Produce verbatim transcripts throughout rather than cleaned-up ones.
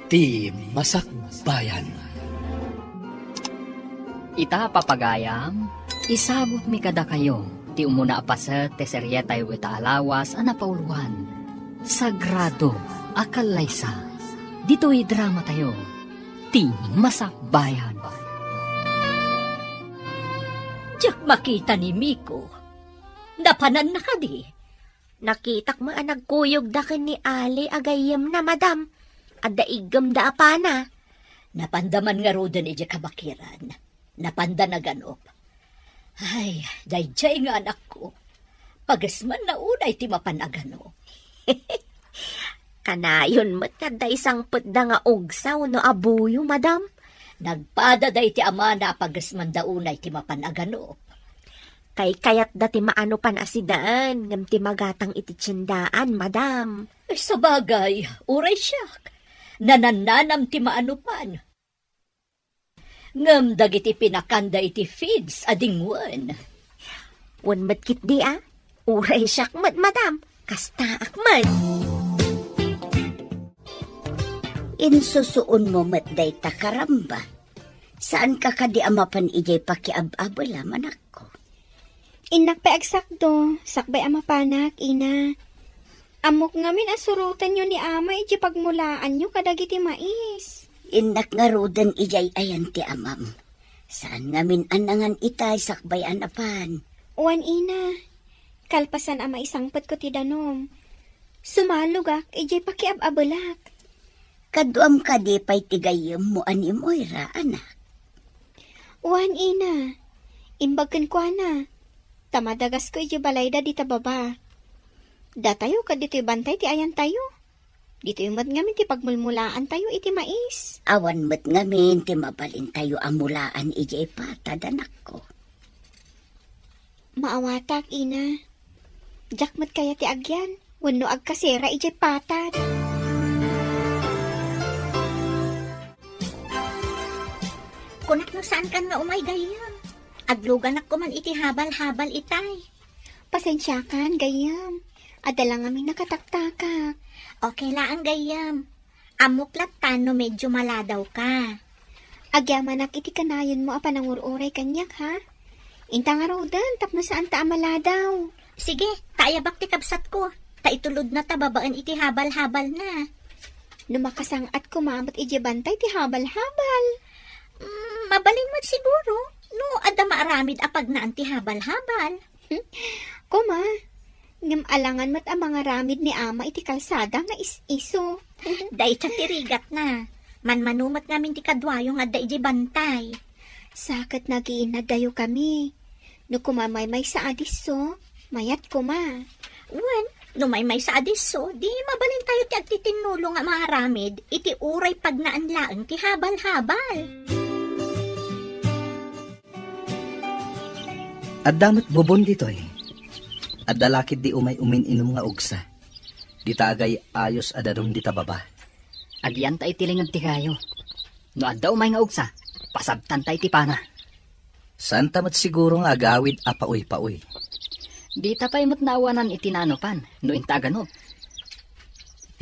Ti Masakbayan. Ita, papagayam, isagutmi kadakayo ti umuna a paset ti serietayo ita a lawas a napauloan, Sagrado a Kallaysa. Ditoy dramatayo, Ti Masakbayan. Diak makita ni Miko. Napananna kadi? Nakitak met a nagkuyogda ken ni Ali a gayyemna, madam. Adda iggemda a pana. Napanda man ngaruden idiay kabakiran. Napanda naganup. Ay, daydiay nga anakko. Pagesmanna unay ti mapan a ganup. Kanayon met nga adda isangpetda nga ugsa wenno abuyo, madam. Nagpada daydi amana a pagesmanda unay ti mapan a ganup. Kaykayatda ti maanupan a sidaen ngem ti magatang iti tiendaan, madam. Sabagay, uray siak. Nanannanam ti maanupan. Ngem dagiti pinakanda iti feeds a dingwen. Wen met ketdi a, uray siak met, madam, kastaak met. Insusuonmo met dayta, karamba. Saanka kadi a mapan idiay pakiab-abelam, anakko? Innak pay agsakto, sakbay a mapanak, ina. Ammok ngamin a surotenyo ni ama idiay pagmulaanyo kadagiti mais. Innak ngaruden idiay ayan ti amam. Saan ngamin a nangan itay sakbay a napan? Wen, ina. Kalpasan a maisangpetko ti danum, sumalogak idiay pakiab-abelak. Kaduam kadi pay ti gayyemmo a ni Moira, anak? Wen, ina. Imbag kenkuana, ta madagasko idiay balayda dita baba. Datayo ket ditoy bantay ti ayantayo. Ditoy met ngamin ti pagmulmulaantayo iti mais. Awan met ngamin ti mabalintayo a mulaan idiay patad, anakko. Maawatak, ina. Diak met kayat ti agyan wenno agkasera idiay patad. Kunak no saankan nga umay gayyem. Agluganak koman iti habal-habal itay. Pasensiakan, gayyem. Adda la ngamin nakataktakak. Okay laeng, gayyem. Ammok latta no medyo maladawka. Agyamanak iti kanayonmo a panangur-uray kaniak, ha? Inta ngaruden tapno saanta a maladaw. Sige, ta ayabak ti kabsatko. Ta itulodna ta babaen iti habal-habalna. No makasang-at koma met idiay bantay ti habal-habal. Mm, mabalin met siguro no adda maaramid a pagnaan ti habal-habal. Koma, ngem alangan met a mangaramid ni ama iti kalsada nga is-iso. Dayta ti rigatna. Manmano met ngamin ti kaduayo nga adda idiay bantay. Sa ket nagiinnadayokami. No koma maymaysa a disso, mayat koma. Wen, no maymaysa a disso, di mabalintayo ti agtitinnulo nga mangaramid iti uray pagnaan laeng ti habal-habal. Adda met bubon ditoy. Adda la ketdi umay umin-inum nga ugsa. Dita agay-ayos a danum dita baba. Agyanta iti linged ti kayo. No adda umay nga ugsa, pasabtanta iti pana. Saanta met siguro nga agawid a pauypaoy. Dita pay met naawanan iti naanupan no inta aganup.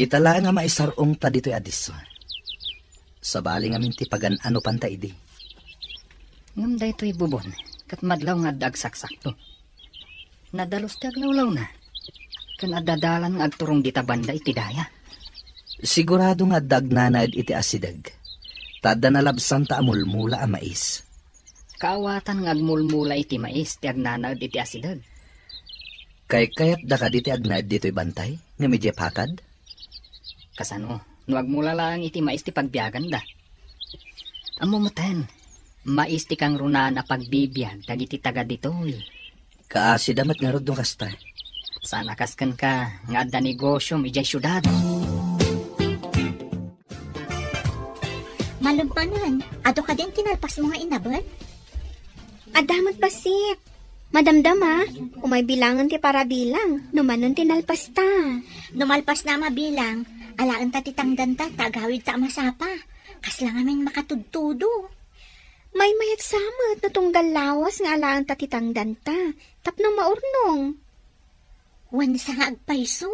Ita laeng a maisar-ongta ditoy a disso. Sabali ngamin ti pagan-anupanta idi. Ngem daytoy bubon, ket madlaw nga adda agsaksakto. Nadalus ti aglawlawna, ken adda dalan nga agturong dita banda iti daya. Sigurado nga adda agnanaed iti asideg, ta adda nalabsanta a mulmula a mais. Kaawatan nga agmulmula iti mais ti agnanaed iti asideg. Kaykayatda kadi ti agnaed ditoy bantay, ngem idiay patad? Kasano no agmula laeng iti mais ti pagbiaganda? Ammo meten, mais ti kangrunaan a pagbibiag dagiti taga ditoy. Kaasida met ngarud no kasta. Saan a kas kenka nga adda negosiom idiay siudad. Malem manen, adu kadin ti nalpasmo nga inabet? Adda met bassit. Madamdama, umay bilangen ti parabilang, no manen ti nalpasta. No malpasna a mabilang, alaenta ti tangdanta ta agawidta a masapa. Kasla ngamin makatudtudo. Maymayatsa met no tunggal lawas nga alaenta ti tangdanta, tapno maurnong. Wen sa nga agpayso.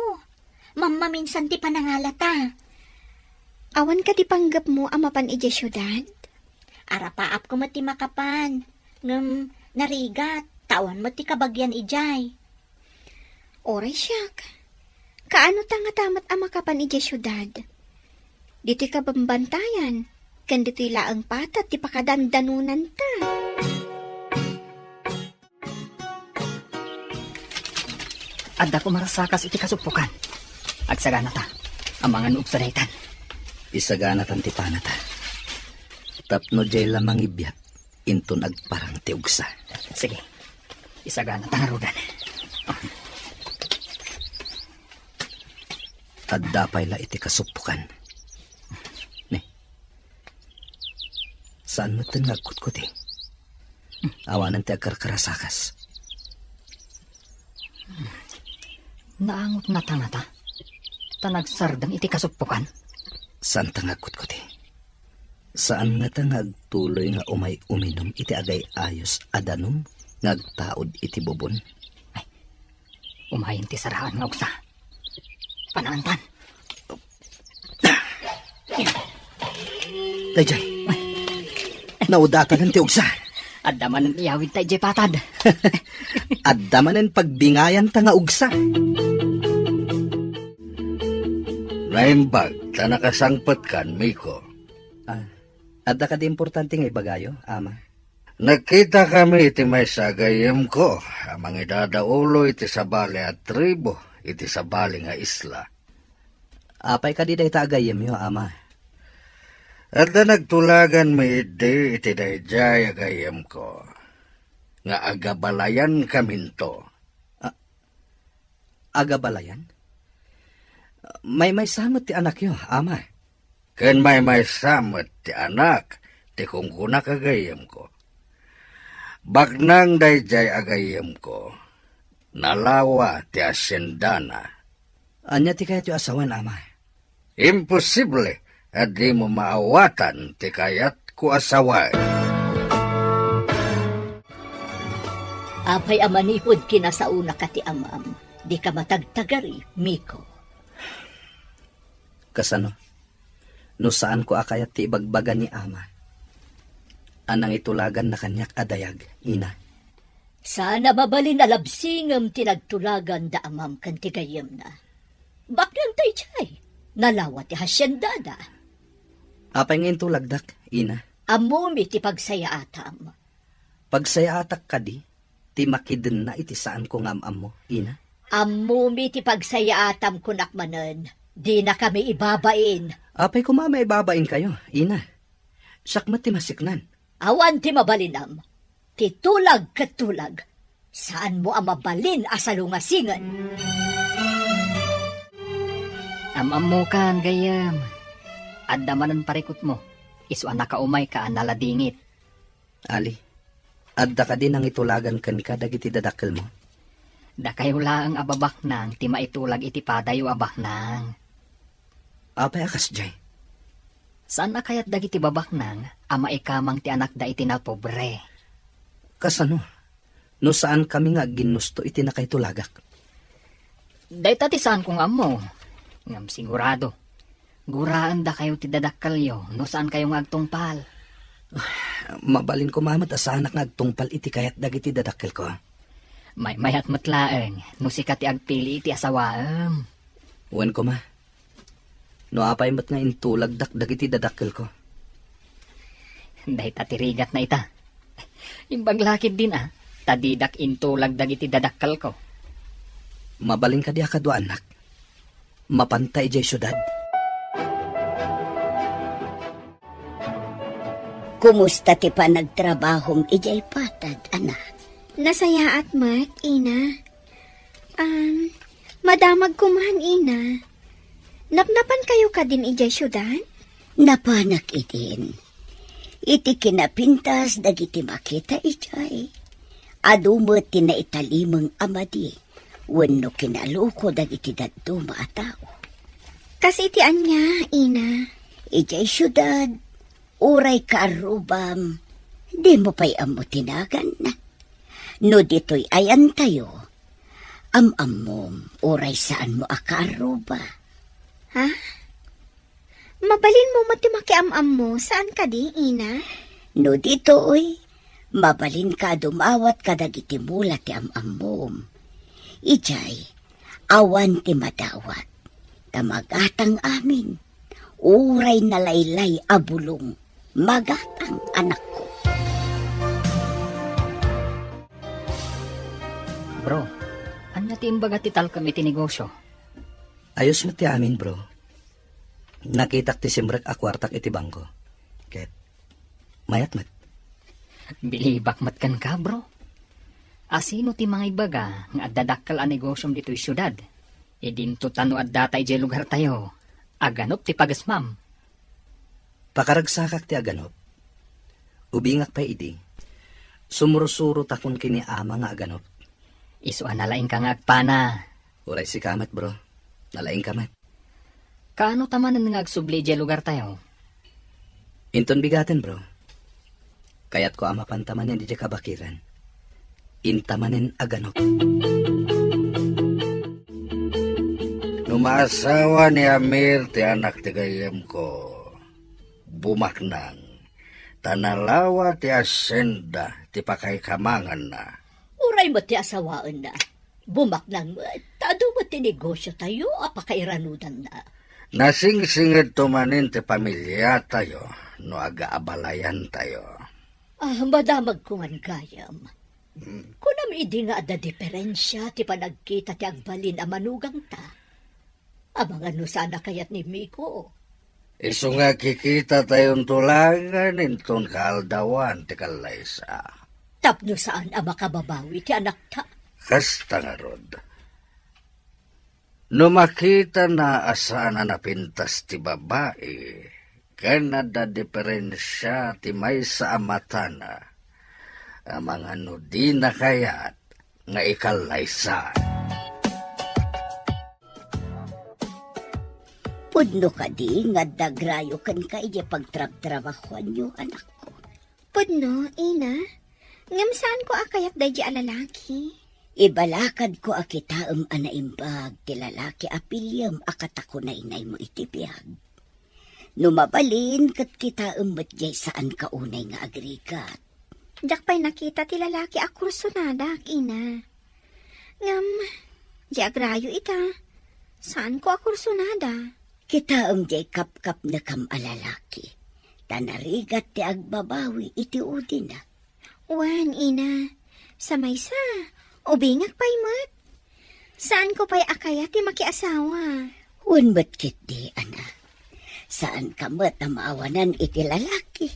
Mammaminsan ti panangalata. Awan kadi panggepmo a mapan idiay siudad? Arapaapko met ti makapan, ngem narigat, ta awan met ti kabagian idiay. Oray siak. Kaano ta ngata met a makapan idiay siudad? Ditoy kabambantayan, ken ditoy laeng patad ti pakadandanonanta. Adda koma rasakas iti kasuppokan. Agsaganata. Amangan no ugsa daytan. Isaganatan ti panata. Tapno diay la mangibiat, inton agparang ti ugsa. Sige. Isaganata ngaruden. Adda pay la iti kasuppokan. Ne. Saan metten nga agkutkuti? Awanen ti agkarkarasakas. Naangot ngata ngata? Ta nagsardeng iti kasuppokan? Saan ta nga agkutkuti? Saan ngata nga agtuloy nga umay uminum iti agay-ayos a danum nga agtaud iti bubon? Ay, umayen ti saraan nga ugsa. Panaantan. Daydiay. Naudatanen ti ugsa. Adda manen iyawidta idiay patad. Adda manen pagbingayanta nga ugsa. Naimbag ta nakasangpetkan, Miko. Ah, adda kadi importante nga ibagayo, Ama? Nagkitakami iti maysa a gayyemko a mangidadaulo iti sabali a tribu iti sabali nga isla. Apay kadi dayta a gayyemyo, Ama? Adda nagtulaganmi idi iti daydiay a gayyemko nga agabalayankaminto. A-, agabalayan? Maymaysa met ti anakyo, Ama. Ken maymaysa met ti anak ti kungkunak a gayyemko. Baknang daydiay a gayyemko, nalawa ti haciendana. Ania ti kayatyo a sawen, Ama? Imposible a dimo maawatan ti kayatko a sawen. Apay a manipud kinasaonaka ti amam, dika matagtagari, Miko? Kasano? No saanko a kayat ti ibagbaga ni Ama a nangitulaganna kaniak a dayag, Ina. Saan a mabalin a labsingem ti nagtulagan da amam ken ti gayyemna. Baknang daydiay, nalawa ti haciendada. Apay nga intulagdak, Ina? Ammomi ti pagsayaatam. Pagsayaatak kadi ti makidenna iti saanko nga am-ammo, Ina? Ammomi ti pagsayaatam, kunak manen, dinakami ibabain. Apay koma a maibabainkayo, Ina? Siak met ti masiknan. Awan ti mabalinam. Ti tulag ket tulag. Saanmo a mabalin a salungasingen. Am-ammokan, gayyem. Adda manen parikutmo. Isu a nakaumayka a naladingit. Ali, adda kadi nangitulagan kenka dagiti dadakkelmo? Dakayo laeng a babaknang ti maitulag iti padayo a baknang. Apay a kasdiay? Saan a kayat dagiti babaknang a maikamang ti anakda iti napobre. Kasano? No saankami nga agginnusto iti nakaitulagak? Dayta ti saanko nga ammo. Ngem sigurado, guraendakayo ti dadakkelyo no saankayo nga agtungpal. Mabalin koma met a saanak nga agtungpal iti kayat dagiti dadakkelko. Maymayat met laeng no sika ti agpili iti asawaem. Wen koma. No apay met nga intulagdak dagiti dadakkelko? Dayta ti rigatna ita. Imbag la ketdin a, ta didak intulag dagiti dadakkelko. Mabalin kadi a kaduaannak? Mapanta idiay siudad? Kumusta ti panagtrabahom idiay patad, anak? Nasayaat met, Ina. Um, madamag koman, Ina. Napnapankayo kadin idiay siudad? Napanak idin. Iti kinapintas dagiti makita idiay, adu met ti naitalimeng a madi wenno kinaluko dagiti dadduma a tao. Kas iti ania, Ina? Idiay siudad, uray kaarrubam, dimo pay ammo ti naganna. No ditoy ayantayo, am-ammom uray saanmo a kaarruba. Ha? Mabalinmo met ti makiam-ammo, saan kadi, Ina? No ditoy, mabalinka a dumawat kadagiti mula ti am-ammom. Idiay, awan ti madawat. Ta magatang amin. Uray nalaylay a bulong, magatang, anakko. Bro, ania ti imbaga ti talkem iti negosyo? Ayos met ti amin, bro. Nakitak ti simrek a kuartak iti bangko. Ket mayat met. Bilibak met kenka, bro. Asino ti mangibbaga nga adda dakkel a negosyom ditoy siudad? Idinto ta no adda ta idiay lugartayo, aganop ti pagesmam. Pakaragsakak ti aganop. Ubingak pay idi. Sumursurotakon ken ni ama nga aganop. Isu a nalaingka nga agpana. Uray sika met, bro. Nalaingka met. Kaano ta manen nga agsubli idiay lugartayo? Inton bigaten, bro. Kayatko a mapanta manen idiay kabakiran. Inta manen aganop. No maasawa ni Amir ti anak ti gayyemko, bumaknang, ta nalawa ti asienda ti pakaikamanganna. Uray met ti asawaenna, bumaknang met, ta adu met ti negosyotayo a pakairanudanna. Nasingsingedto manen ti pamiliatayo no agaabalayantayo. Ah, madamagko ngan gayam. Hmm. Kunam idi nga adda diferensia ti panagkita ti agbalin a manugangta. Amangan no saan a kayat ni Miko. Isu nga kikitatayon tulangen inton kaaldawan ti kallaysa. Tapno saan a makababawi ti anakta. Kasta ngarud. No makitana a saan a napintas ti babai, ken adda diferensia ti maysa a matana, amangan no dina kayat nga ikallaysa. Pudno kadi nga adda agrayo kenka idiay pagtrabtrabahoanyo, anakko? Pudno, ina. Ngem saanko a kayat daydi a lalaki. Ibalakadko a kitaem a naimbag ti lalaki a piliem a katakunaynaymo iti biag. No mabalin, ket kitaem met diay saanka unay nga agrigat. Diak pay nakita ti lalaki a kursonadak, ina. Ngem, di agrayo ita. Saanko a kursonada. Kitaem diay kapkapnekam a lalaki. Ta narigat ti agbabawi iti udina. Wen, ina. Sa maysa, ubingak pay met. Saanko pay a kayat ti makiasawa. Wen met ketdi, ana. Saanka met a maawanan iti lalaki.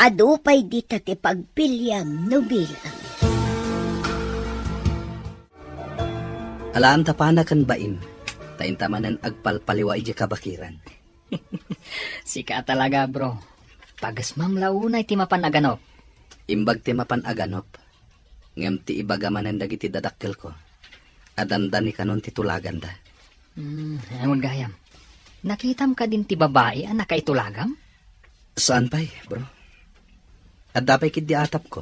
Adu pay dita ti pagpiliam no bilang. Alaanta pana ken baim, ta inta manen agpalpaliwa idiay kabakiran. Sika talaga, bro. Pagesmam la unay ti mapan aganop. Imbag ti mapan aganop. Ngem ti ibaga manen dagiti dadakkelko, a dandani kanon ti tulaganda. Hmm, awan gayam. Nakitam kadin ti babai a nakaitulagam? Saan pay, bro. Adda pay ketdi atapko.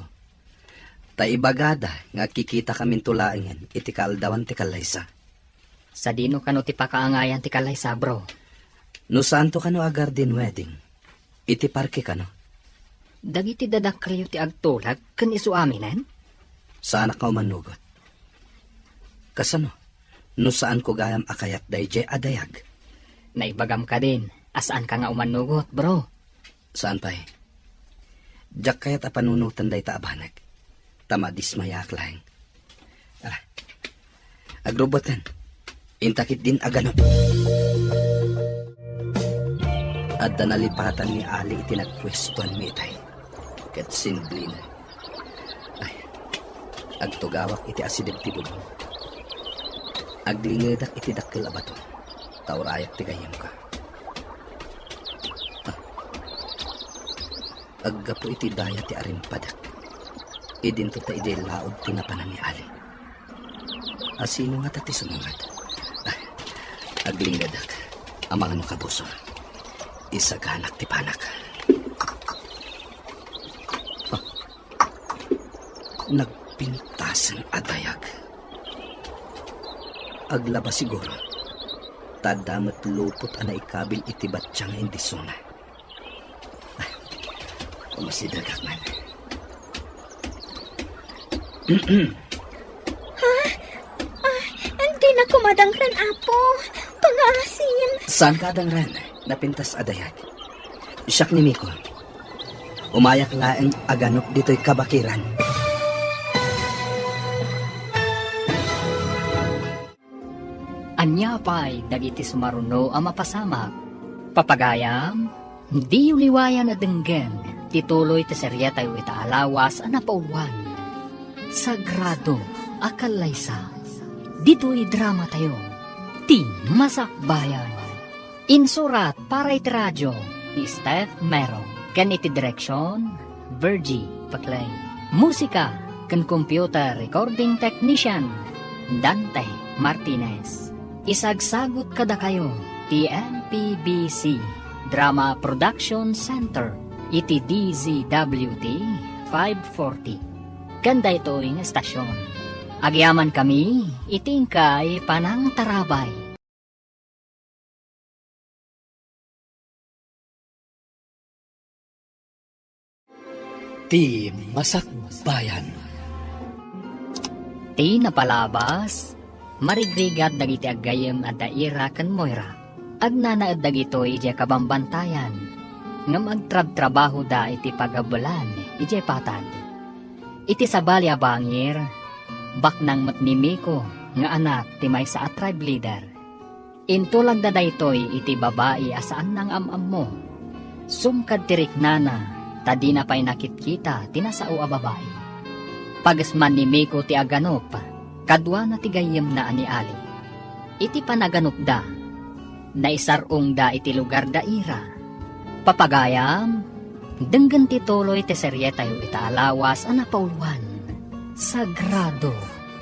Ta ibagada nga agkikitakaminto laengen iti kaaldawan ti kallaysa. Sadino kano ti pakaangayan ti kallaysa, bro? No saanto kano a garden wedding, iti parke kano? Dagiti dadakkelyo ti agtulag ken isu aminen? Saanak nga umannugot. Kasano? No saanko gayam a kayat daydiay a dayag? Naibagam kadin a saanka nga umannugot, bro. Saan pay? Diak kayat a panunoten dayta a banag. Ta madismayaak laeng. Ah, agrubboten. Inta ketdin aganop. Adda nalipatan ni Ali iti nagpuestuanmi itay. Ket sinblina. Ay, agtugawak iti asideg ti bubong. Aglingedak iti dakkel a bato. Ta urayak ti gayyemko. Ah. Aggapu iti daya ti arimpadek. Idinto ta idiay laud ti napanan ni Ali. Asino ngata ti sumungad? Ah, aglingedak. Amangan no kabusor. Isaganak ti panak. Ah, nagpintasen a dayag. Aglaba siguro. Ta adda met lupot a naikabil iti battiang nga indisona. Umasidegak man. Ha? Ay, dinak koma dangran, Apo. Pangaasim. Saanka a dangran? Napintas a dayag. Siak ni Miko. Umayak laeng a ganup ditoy kabakiran. Ania pay dagiti sumaruno a mapasamak? Papagayam, diyo liwayan a denggen ti tuloy ti serietayo ita a lawas a napauluan, Sagrado a Kallaysa. Ditoy dramatayo, Ti Masakbayan. Insurat para iti radio ni Steph Mero ken iti direksion, Virgie Paclay. Musika ken computer recording technician, Dante Martinez. Isagsagut kadakayo ti M P B C Drama Production Center iti D Z W T five forty ken daytoy nga estasion. Agyamankami iti inkay panangtarabay. Ti Masakbayan. Ti napalabas, marigrigat dagiti aggayem a da Ira ken Moira. Agnanaed dagitoy idiay kabambantayan, ngem agtrabtrabahoda iti pagabelan idiay patag. Iti sabali a bangir, baknang met ni Miko nga anak ti maysa a tribe leader. Intulagda daytoy iti babai a saanna nga am-ammo. Sumkad ti riknana, ta dina pay nakitkita ti nasao a babai. Pagesman ni Miko ti aganup, kaduana ti gayyemna a ni Ali. Iti panaganupda, naisar-ongda iti lugar da Ira. Papagayam, denggen ti tuloy ti serietayo ita a lawas a napauluan, Sagrado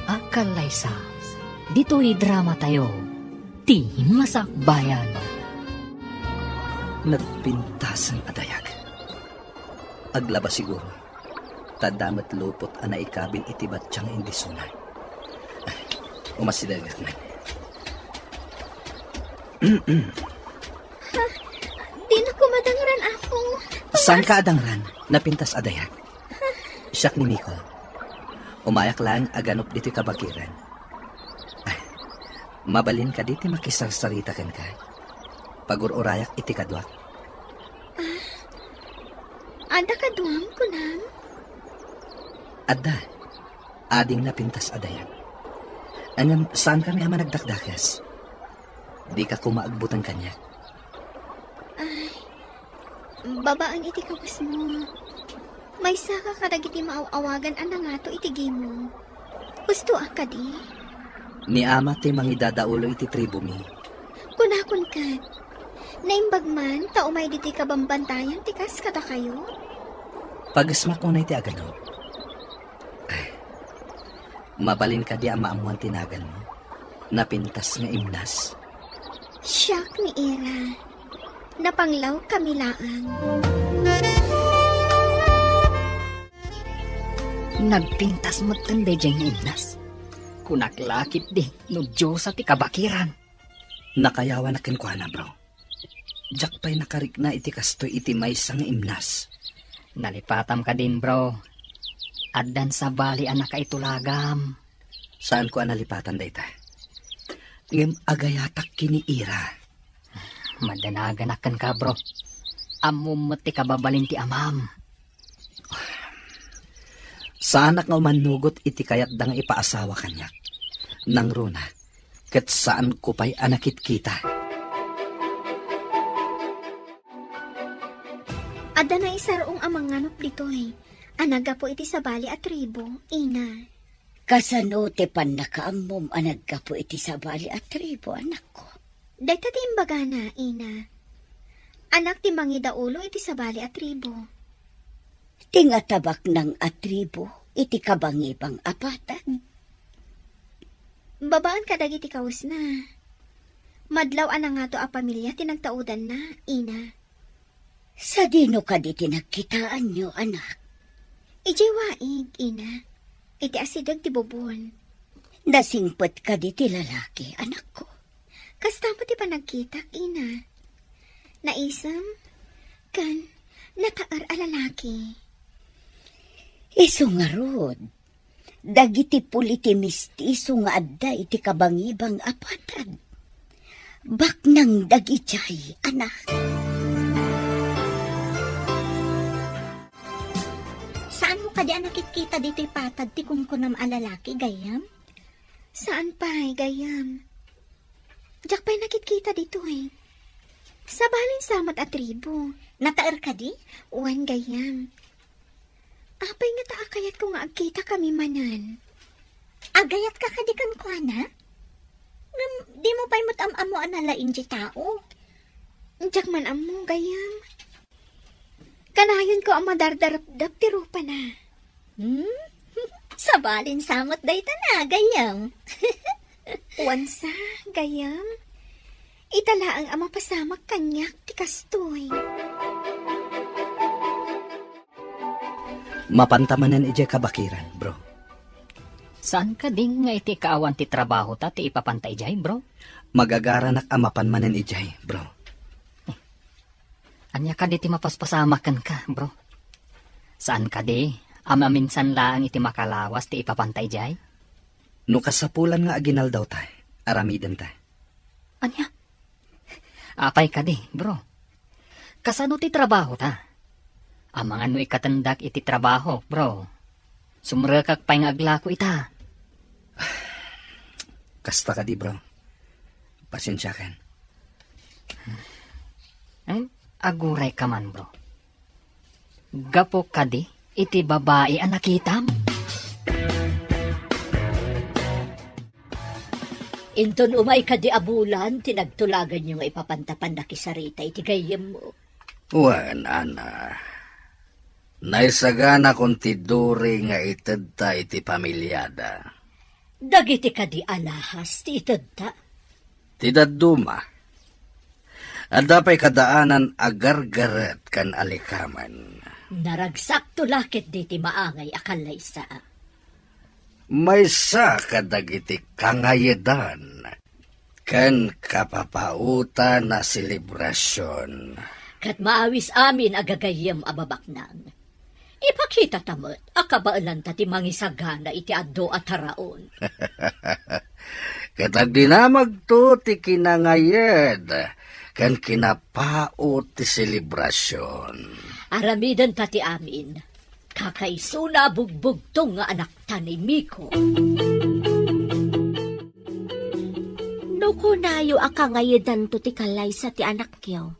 a Kallaysa. Ditoy dramatayo, Ti Masakbayan. Nagpintasen a dayag. Aglaba siguro, ta adda met lupot a naikabil iti battiang nga indisona. Umasidegak man. Ha? Dinak koma dangran, Apo. Saanka a dangran? Napintas a dayag. Siak ni Miko. Umayak laeng a ganup ditoy kabakiran. Ay, mabalin kadi ti makisarsarita kenka? Pagur-urayak iti kaduak. Ah, adda kaduam, kunam? Adda. Ading napintas a dayag. Ngem saankami a managdakdakes. Dika koma agbuteng kaniak. Ay, babaen iti kawesmo. Maysaka kadagiti maaw-awagan a nangato iti gimong. Husto a kadi? Ni Ama ti mangidadaulo iti tribomi. Kunakon ket, naimbag man ta umay ditoy kabambantayan ti kas kadakayo? Pagesmak unay ti aganup. Ay, mabalin kadi a maammuan ti naganmo? Napintas nga imnas. Siak ni Ira. Napanglawkami laeng. Nagpintas metten daydiay nga imnas. Kunak la ketdi no Diosa ti kabakiran. Nakayawanak kenkuana, bro. Diak pay nakarikna iti kastoy iti maysa nga imnas. Nalipatam kadin, bro. Addan sabali a nakaitulagam. Saanko a nalipatan dayta. Ngem agayatak ken ni Ira. Madanaganak kenka, bro. Ammom met ti kababalin ti amam. Saanak nga umannugot iti kayatda nga ipaasawa kaniak. Nangruna, ket saanko pay a nakitkita. Adda naisar-ong a manganup ditoy, a naggapu iti sabali a tribu, ina. Kasano ti pannakaammom a naggapu iti sabali a tribu, anakko? Dayta ti imbagana, ina. Anak ti mangidaulo iti sabali a tribu. Ti nga tabaknang a tribu iti kabangibang a patag. Babaan kadagiti kawesna. Madlaw a nangato a pamilia ti nagtaudanna, ina. Sadino kadi ti nagkitaanyo, anak? Idiay waig, ina. Iti asideg ti bubon. Nasingpet kadi ti lalaki, anakko? Kasta met ti panagkitak, Ina. Naisem, ken nataer a lalaki. Isu ngarud, dagiti puli ti mistiso nga adda iti kabangibang a patad. Baknang dagidiay, anak. Saanmo kadi a nakitkita ditoy patad ti kunkunam a lalaki, gayyem? Saan pay, gayyem. Diak pay nakitkita ditoy. Sabalin sa met a tribu. Nataer kadi? Wen, gayyem. Apay ngata a kayatko nga agkitakami manen? Agayatka kadi kenkuana? Ngem dimo pay met am-ammo a nalaing ti tao? Diak man ammo, gayyem. Kanayonko a madardarepdep ti rupana. Hmm? Sabalin sa met dayta na, gayyem. Wen sa, gayyem. Ita laeng a mapasamak kaniak ti kastoy. Mapanta manen idiay kabakiran, bro. Saan kadi nga iti kaawan ti trabahota ti ipapanta idiay, bro? Magagaranak a mapan manen idiay, bro. Ania kadi ti mapaspasamak kenka, bro? Saan kadi a maminsan laeng iti makalawas ti ipapanta idiay? No kasapulan nga aginaldawta, aramidenta. Ania? Apay kadi, bro? Kasano ti trabahota? Amangan no ikatendak iti trabahok, bro. Sumrekak pay nga aglako ita. Kasta kadi, bro. Pasensiakan. Em, agurayka man, bro. Gapu kadi iti babai a nakitam? Inton umay kadi a bulan ti nagtulaganyo nga ipapanta pannakisarita iti gayyemmo? Wen, Ana. Naisaganakon ti duri nga itedta iti familiada. Dagiti kadi alahas ti itedta? Ti dadduma. Adda pay kadaanan a gargaret ken alikamen. Naragsakto la ketdi ti maangay a kallaysa. Maysa kadagiti kangayedan ken kapapaotan a selebrasion. Ket maawis amin a gagayyem a babaknang. Ipakitata met a kabaelanta ti mangisagana iti adu a taraon. Ket agdinamagto ti kinangayed ken kinapaot ti selebrasion. Aramidenta ti amin. Kakaisuna a bugbugtong nga anakta ni Miko. No kunayo a kangayedanto ti kallaysa ti anakyo,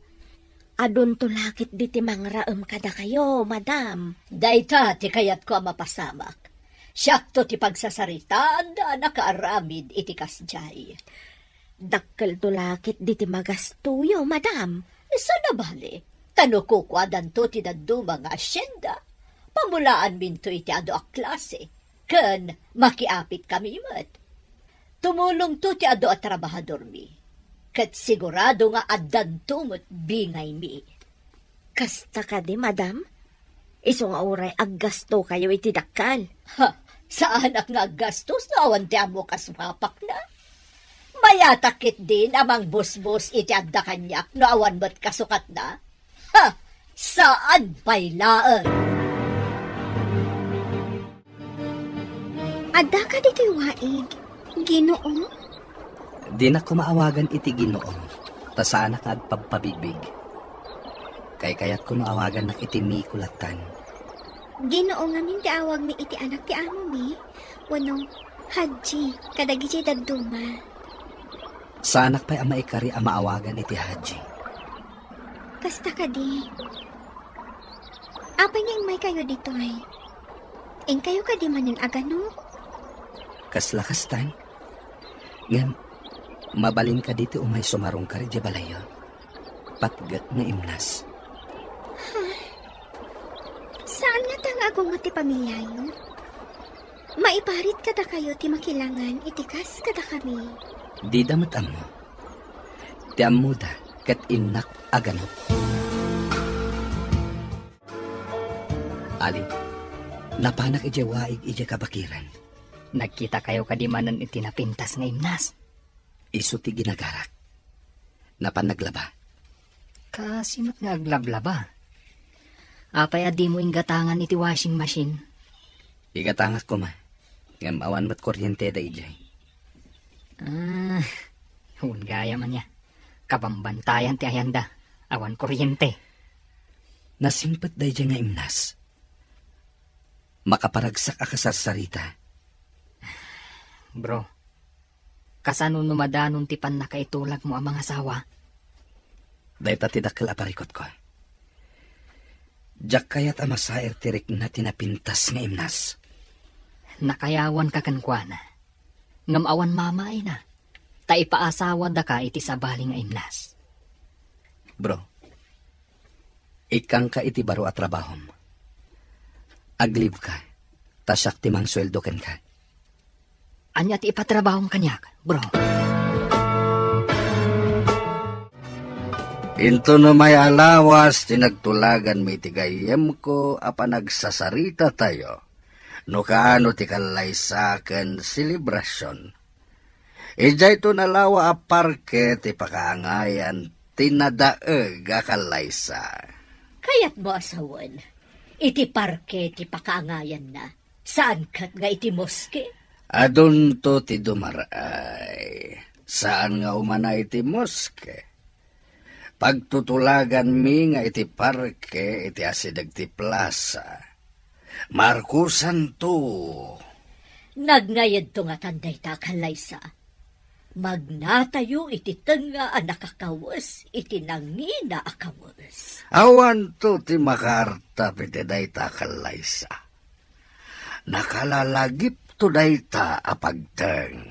adunto la ketdi ti mangraem kadakayo, madam. Dayta ti kayatko a mapasamak. Siakto ti pagsasaritaanda a nakaaramid iti kasdiay. Dakkelto la ketdi ti magastoyo, madam. Saan a bale, ta no kukuadanto ti dadduma nga asienda, pamulaanminto iti adu a klase, ken makiapitkami met. Tumulongto ti adu a trabahadormi, ket sigurado nga addanto met bingaymi. Kasta kadi, madam? Isu nga uray aggastokayo iti dakkel. Ha, saanak nga aggastos no awan ti ammok a sumapak na. Mayatak ketdin a mangbusbos iti adda kaniak no awan met kasukatna. Ha, saan pay laeng. Adda kadi ti waig, Ginoo? Dinak koma awagan iti Ginoo, ta saanak nga agpabpabigbig. Kaykayatko no awagannak iti Miko lattan. Ginoo ngamin ti awagmi iti anak ti amomi, wenno Hadji, kadagiti dadduma. Saanak pay a maikari a maawagan iti Hadji. Kasta kadi. Apay nga immaykayo ditoy? Inkayo kadi manen a ganok? Kasla kastan? Ngem, mabalin kadi ti umay sumarungkar idiay balayyo? Patgek nga imnas. Ha? Saan ngata nga agungot ti pamiliayo? Maiparit kadakayo ti makilangan iti kas kadakami. Dida met ammo. Ti ammoda ket innak a ganok. Ali, napanak idiay waig idiay kabakiran. Nagkitakayo kadi manen iti napintas nga imnas? Isu ti ginagarak. napan naglaba. Kaasi met nga aglablaba. Apay a dimo inggatangan iti washing machine? Igatangak koma, ngem awan met kuryente da idiay. Ah, wen gayam ania. Kabambantayan ti ayanda. Awan kuryente. Nasingpet daydiay nga imnas. Makaparagsak a kasarsarita. Bro, kasano no madanon ti pannakaitulagmo a mangasawa? Dayta ti dakkel a parikutko. Diak kayat a masair ti rikna ti napintas nga imnas. Nakayawanka kenkuana, ngem awan mamaina, ta ipaasawadaka iti sabali nga imnas. Bro, ikkangka iti baro a trabahom. Aglibka, ta siak ti mangsueldo kenka. Ania ti ipatrabahom kaniak, bro? Intono may alawas ti nagtulaganmi iti gayyemko a panagsasarita tayo, no kaano ti kallaysa ken selebrasion. Idiayto nalawa a parke ti pakaangayan ti nadaeg a kallaysa. Kayatmo a sawen, iti parke ti pakaangayanna, saan ket nga iti moske? Adunto ti dumar-ay. Saan nga umana iti moske. Pagtutulaganmi nga iti parke iti asideg ti plasa. Markusanto. Nagngayedto ngatan dayta a kallaysa. Magnatayo iti tengnga a nakakawes iti nangina a kawes. Awanto ti makaartap iti dayta a kallaysa. Nakalalagipto dayta a pagteng.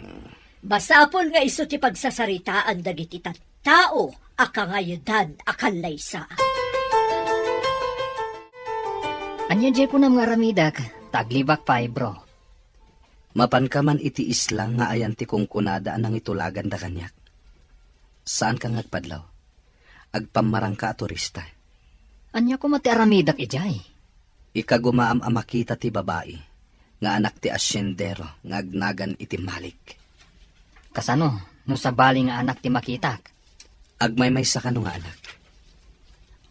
Masapul nga isu ti pagsasaritaan dagiti tattao a kangayedan a kallaysa. Ania diay kunam nga aramidek, ta aglibak pay, bro? Mapanka man iti isla nga ayan ti kunkunada a nangitulaganda kaniak. Saanka nga agpadlaw. Agpammarangka a turista. Ania koma ti aramidek idiay? Ikagumaam a makita ti babai nga anak ti asyendero nga agnagan iti Malik. Kasano no sabali nga anak ti makitak? Agmaymaysa kano nga anak.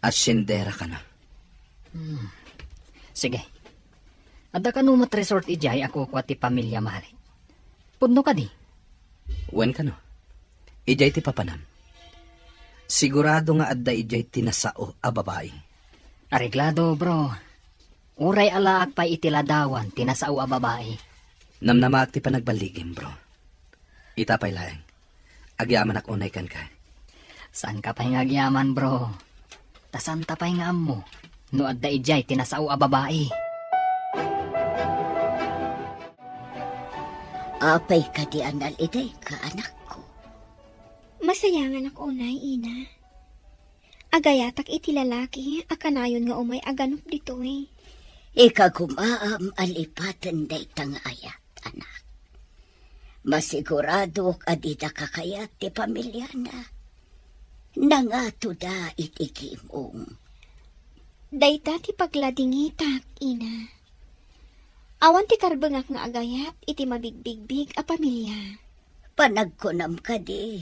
Asyendera kano. Hmm. Sige. Adda kano met resort idiay a kukua ti pamilia Malik? Pudno kadi? Wen kano. Idiay ti papanam. Sigurado nga adda idiay ti nasao a babai. Areglado, bro. Uray alaak pay iti ladawan ti nasao a babai. Namnamaak ti panagballigim, bro. Ita pay laeng. Agyamanak unay kenka. Saanka pay nga agyaman, bro? Ta saanta pay nga ammo no adda idiay ti nasao a babai. Apay kadi a nal-idayka, anakko? Masayanganak unay, ina. Agayatak iti lalaki a kanayon nga umay aganup ditoy. Ikagumaam a lipaten dayta nga ayat, anak. Masiguradok a dida kakayat ti pamiliana. Nangatoda iti gimong. Dayta ti pagladingitak, ina. Awan ti karbengak nga agayat iti mabigbigbig a pamilia. Panagkunam kadi,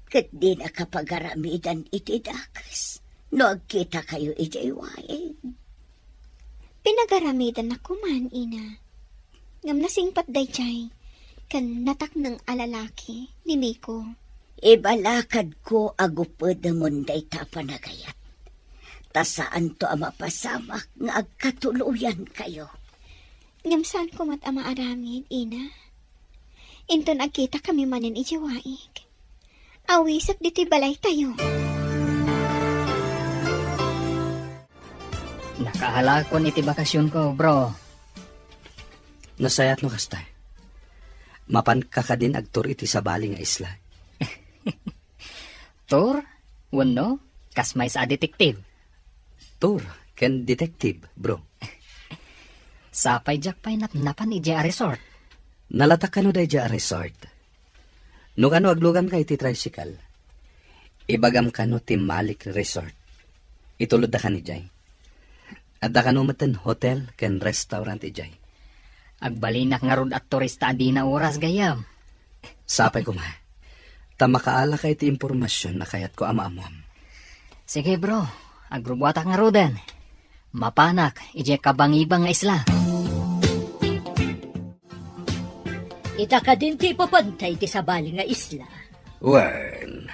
ket dinaka pagaramidan iti dakes no agkitakayo idiay waig? Pinagaramidannak koman, ina. Ngem nasingpet daydiay ken natakneng a lalaki ni Miko. Ibalakadko a gupedemon dayta a panagayat. Ta saanto a mapasamak nga agkatuloyankayo. Ngem saanko met a maaramid, ina. Inton agkitakami manen idiay waig, awisek ditoy balaytayo. Nakaalakon iti bakasionko, bro. Nasayaat no kasta. Mapanka kadin agtur iti sabali nga isla. Tur? Wenno, kas maysa a detective? Tur ken detective, bro. Sapay diak pay napnapan idiay a resort. Nalatak kano daydiay a resort? No kano agluganka iti tricycle, ibagam kano ti Malik Resort. Itulodda kan idiay. Adda kano metten hotel ken restaurant idiay. Agbalinak ngarud a turista a dina oras gayam. Sapay koma. ta makaalaka iti impormasion a kayatko a maamuam. Sige, bro. Agrubuatak ngaruden. Mapanak idiay kabangibang nga isla. Ita kadin ti ipapantay ti sabali nga isla. Wen,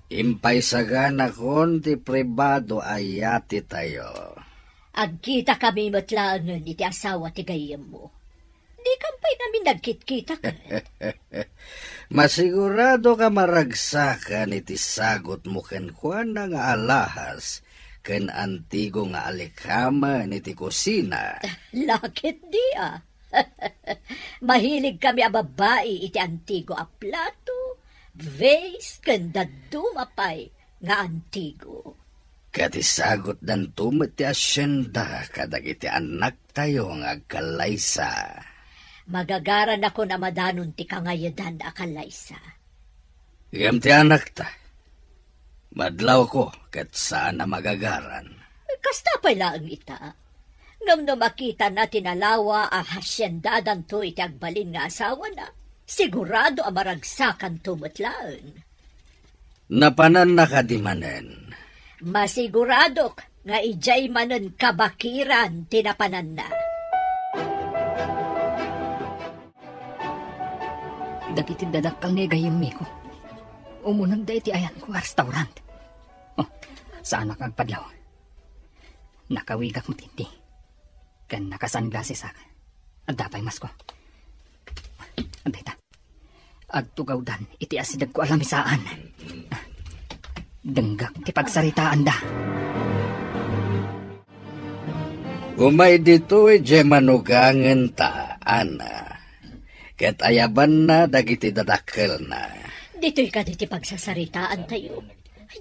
impaysaganakon ti pribado a yatitayo. Agkitakami met laengen iti asawa ti gayyemmo. Dikam pay ngamin nagkitkita ket. Masigurado ka maragsakan iti sagutmo kenkuana nga alahas ken antigo nga alikamen iti kusina. Laketdi a. Mahilig kami a babbai iti antigo a plato, vase, ken dadduma pay nga antigo. Ket isagutdanto met ti asienda kadagiti annaktayo nga agkallaysa. Magagaranakon a madanon ti kangayedan a kallaysa. Ngem ti anakta, madlawko ket saan a magagaran. Kasta pay laeng ita. Ngem no makitana ti nalawa a hasiendadanto iti agbalin nga asawana, sigurado a maragsakanto met laeng. Napananna kadi manen? Masiguradok nga idiay manen kabakiran ti napananna. Dagiti dadakkel ni gayyem, Miko. Umunegda iti ayanko a restaurant. Oh, saanak agpadlaw. Nakawigak met iti. Ken naka-sunglassesak. Adda pay masko. Adda ita. Agtugawdan iti asidegko a lamisaan. Denggak ti pagsaritaanda. Umay ditoy diay manugangenta, Ana. Ket ayabanna dagiti dadakkelna. Ditoy kadi ti pagsasaritaantayo.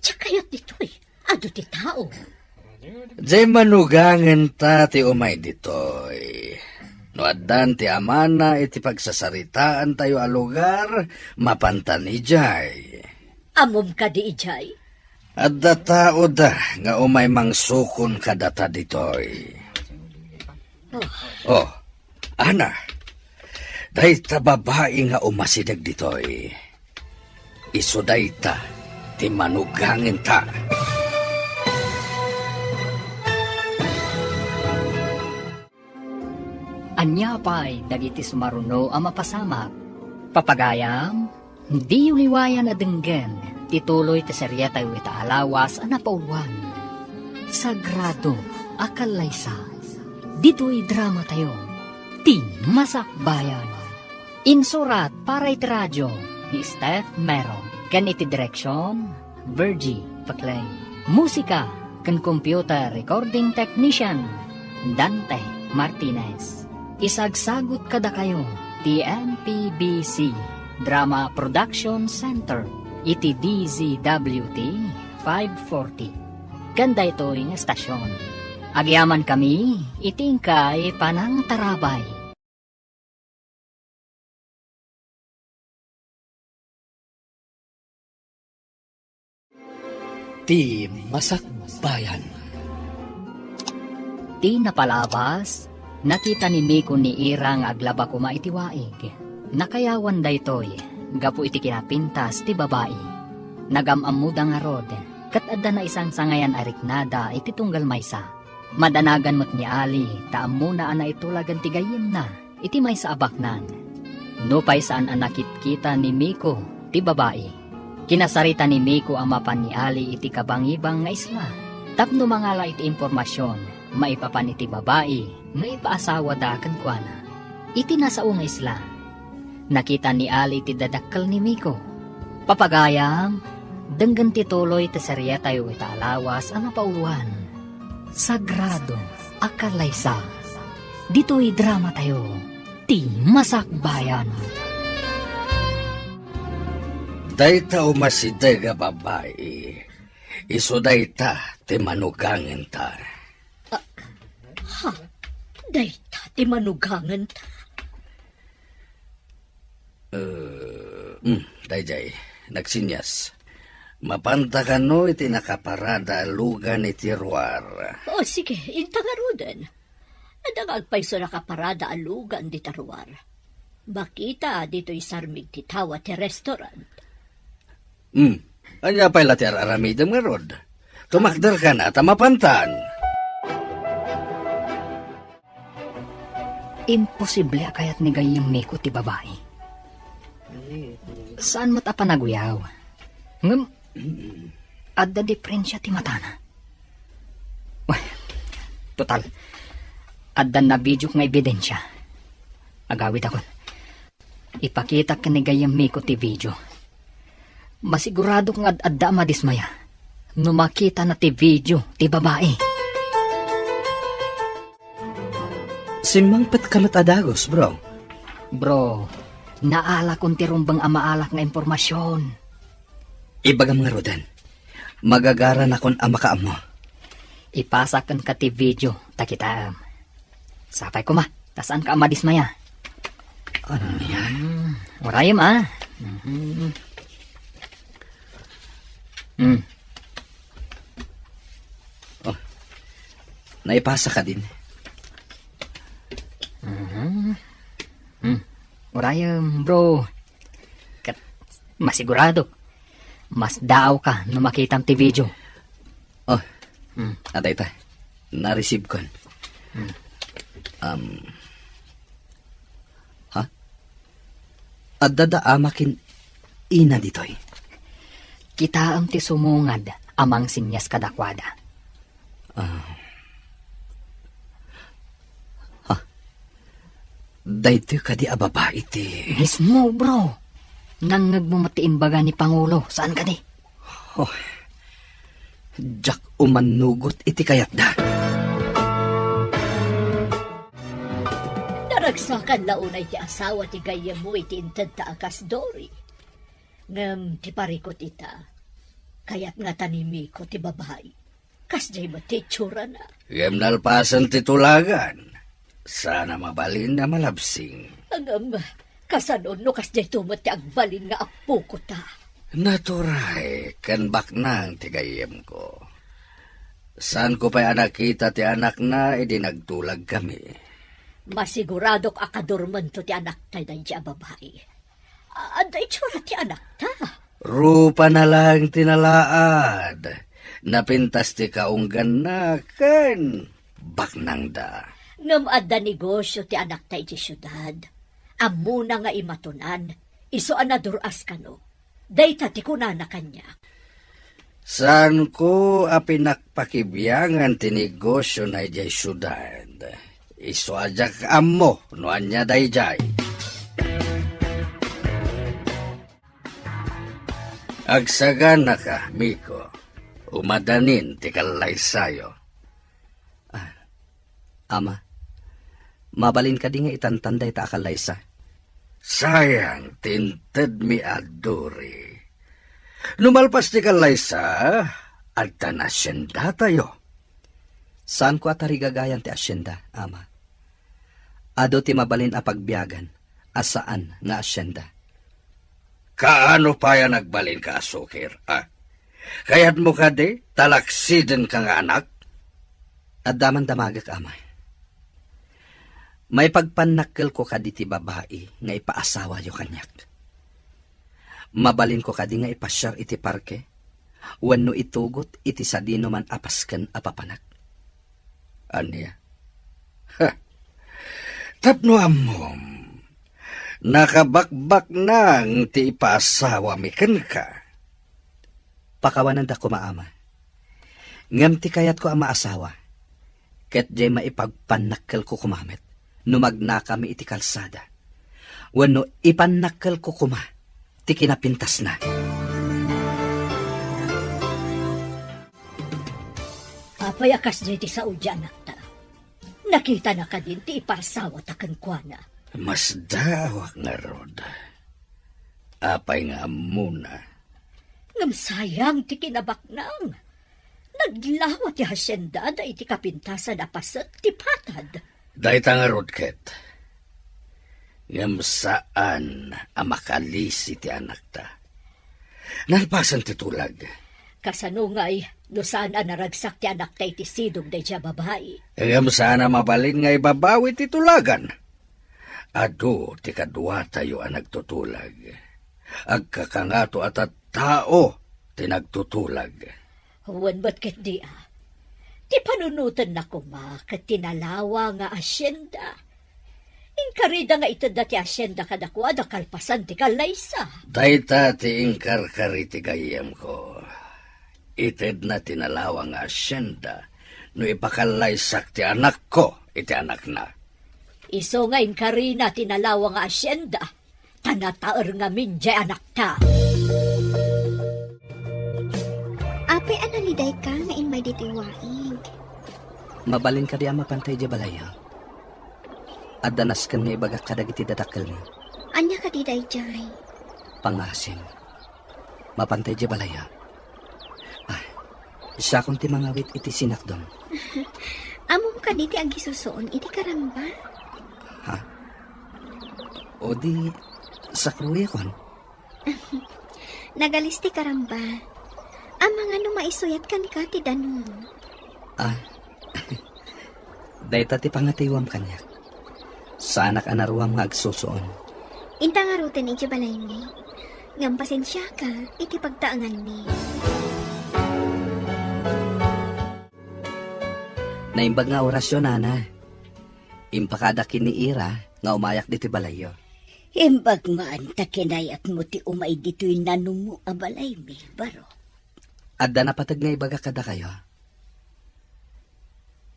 Diak kayat ditoy. Adu ti tao. Diay manugangenta ti umay ditoy. No addan ti amana iti pagsasaritaantayo a lugar, mapantan idiay. Ammom kadi idiay? Adda taoda nga umay mangsukon kadata ditoy. Oh. Oh, Ana, dayta babai nga umasideg ditoy. Isu dayta ti manugangenta. Ania pay dagiti sumaruno a mapasamak? Papagayam, diyo liwayan a denggen ti tuloy ti serietayo ita a lawas a napauluan. Sagrado a Kallaysa. Ditoy dramatayo, Ti Masakbayan. Insurat para iti radio ni Steph Mero ken iti direksion, Virgie Paclay. Musika ken computer recording technician, Dante Martinez. Isagsagut kadakayo ti M P B C Drama Production Center iti D Z W T five forty. Ken daytoy nga estasion, agyamankami iti inkay panangtarabay. Ti Masakbayan. Ti napalabas, nakita ni Miko ni Ira nga aglaba koma iti waig. Nakayawan daytoy gapu iti kinapintas ti babai. Nagam-ammoda ngarud, ket adda naisangsangayan a riknada iti tunggal maysa. Madanagan met ni Ali ta ammona a naitulagan ti gayyemna iti maysa a baknang. Nupay saan a nakitkita ni Miko ti babai, kinasarita ni Miko a mapan ni Ali iti kabangibang nga isla tapno mangala iti impormasion maipapan iti babai nga ipaasawada kenkuana. Iti nasao nga isla, nakita ni Ali ti dadakkel ni Miko. Papagayam, denggen ti tuloy ti serietayo ita a lawas a napauluan, Sagrado a Kallaysa. Ditoy dramatayo, Ti Masakbayan. Dayta umasideg a babai, isu dayta ti manugangenta. Ah, ha? Dayta ti manugangenta? Eh, mm, daydiay, nagsinyas. Mapanta kano iti nakaparada a lugan iti ruar? O, sige, inta ngaruden. Adda nga agpayso nakaparada a lugan dita ruar. Makita ditoy sarmig ti tawa ti restaurant. Hmm. Ania pay la ti ar-aramidem ngarud? Tumakderkan ta mapantan. Imposible a kayat ni gayyem Miko ti babai. Saan met a panaguyaw. Ngem, adda diferensia ti matana. Wen, total, adda nabidiok nga ebidensia. Agawidakon. Ipakitak ken ni gayyem Miko ti video. Masiguradok nga ad-adda a madismaya no makitana ti video ti babai. Simmangpetka met a dagus, bro. Bro, naalakon ti rumbeng a maalak nga impormasion. Ibagam ngaruden, magagaranakon a makaammo. Ipasak kenka ti video ta kitaem. Sapay koma, ta saanka a madismaya. Ania? Hmm, urayem, a. Mhm. Hmm. Oh, naipasa kadin. Mhm. Hmm. Urayem, bro. Ket masigurado, masdaawka no makitam ti video. Oh, hmm. Adda ita. Na-receive kon. Hmm. Um, ha? Adda da ama ken ina ditoy? Kitaem ti sumungad a mangsenyas kadakuada. Ah. Ha? Daytoy kadi a babai ti Mismo, bro. Nangngegmo met ti imbaga ni Pangulo, saan kadi? Oh, diak umannugot iti kayatda. Naragsakan la unay ti asawa ti gayyemmo iti intedta a kas Dory. Ngem ti parikut ita, kayat ngata ni Miko ti babai. Kasdiay met ti itsurana. Ngem nalpasen ti tulagan, saan a mabalin a malabsing. Ngem, kasano no kasdiayto met ti agbalin nga appoko ta? Naturay ken baknang ti gayyemko. Saanko pay a nakita ti anakna idi nagtulagkami. Masiguradok a kadurmento ti anakta daydiay a babai. A-, adda itsura ti anakta. Rupana laeng ti nalaad. Napintas ti kaungganna ken baknangda. Ngem adda negosio ti anakta iti siudad. Ammona nga imatonan, isu a nadur-as kano. Dayta ti kunana kaniak. Saanko a pinakpakibiangan ti negosiona idiay siudad. Isu a diak ammo no ania daydiay. Agsaganaka, Miko. Umadanin ti kallaysayo. Ah, Ama, mabalin kadi nga itantan dayta a kallaysa? Sayang ti intedmi a Dory. No malpas ti kallaysa, adda nasyendatayo. Saanko a tarigagayan ti asyenda, Ama. Adu ti mabalin a pagbiagan a saan nga asyenda. Kaano pay a nagbalinka a sukir, a? Kayatmo kadi, talaksidenka nga anak? Adda man damagek, Ama. Maipagpannakkelko kadi ti babai nga ipaasawayo kaniak. Mabalinko kadi nga ipasiar iti parke wenno itugot iti sadinoman a pasken a papanak? Ania? Ha! Tapno ammom, nakabakbaknang ti ipaasawami kenka. Pakawananda koma, Ama. Ngem ti kayatko a maasawa, ket diay maipagpannakkelko koma met no magnakami iti kalsada, wenno ipannakkelko koma ti kinapintasna. Apay a kasdiay ti sao ti anakta? Nakitana kadin ti iparsawata kenkuana? Masdaawak ngarud. Apay nga ammona? Ngem sayang ti kinabaknang. Naglawa ti haciendada iti kapintasan a paset ti patad. Dayta ngarud ket. Ngem saan a makalisi ti anakta. Nalpasen ti tulag. Kasano ngay no saan a naragsak ti anakta iti sidong daydiay a babai? Ngem saan a mabalin nga ibabawi ti tulagan. Adu ti kaduatayo a nagtutulag. Agkakangato a tat-, tao ti nagtutulag. Wen met ketdi, a. Ti panunotenna koma ket ti nalawa nga asienda. Inkarida nga itedda ti asienda kadakuada kalpasan ti kallaysa. Dayta ti inkarkari ti gayyemko. Itedna ti nalawa nga asienda no ipakallaysak ti anakko iti anakna. Isu nga inkarina ti nalawa nga asienda, ta nataer ngamin diay anakta. Apay a nalidayka nga immay ditoy waig? Mabalin kadi a mapantay idiay balayyo? Adda nasken nga ibagak kadagiti dadakkelmo. Ania kadi daydiay? Pangaasim. Mapantay idiay balayyo. Ah, siakon ti mangawit iti sinakdom. Ammom kadi ti agisusuon iti karamba? Ha? O di, sakruekon? Nagalis ti karamba. Amangan no maisuyat kenka ti danum. Ah, dayta ti pangatiwam kaniak. Saanak a naruam nga agsusuon. Inta ngaruden idiay balaymi. Ngem pasensiaka iti pagtaenganmi. Naimbag nga orasyo, nana. Impakadak ken ni Ira nga umayak ditoy balayyo. Imbag man ta kinayatmo ti umay ditoy nanumo a balaymi, Barok. Adda napateg nga ibagak kadakayo.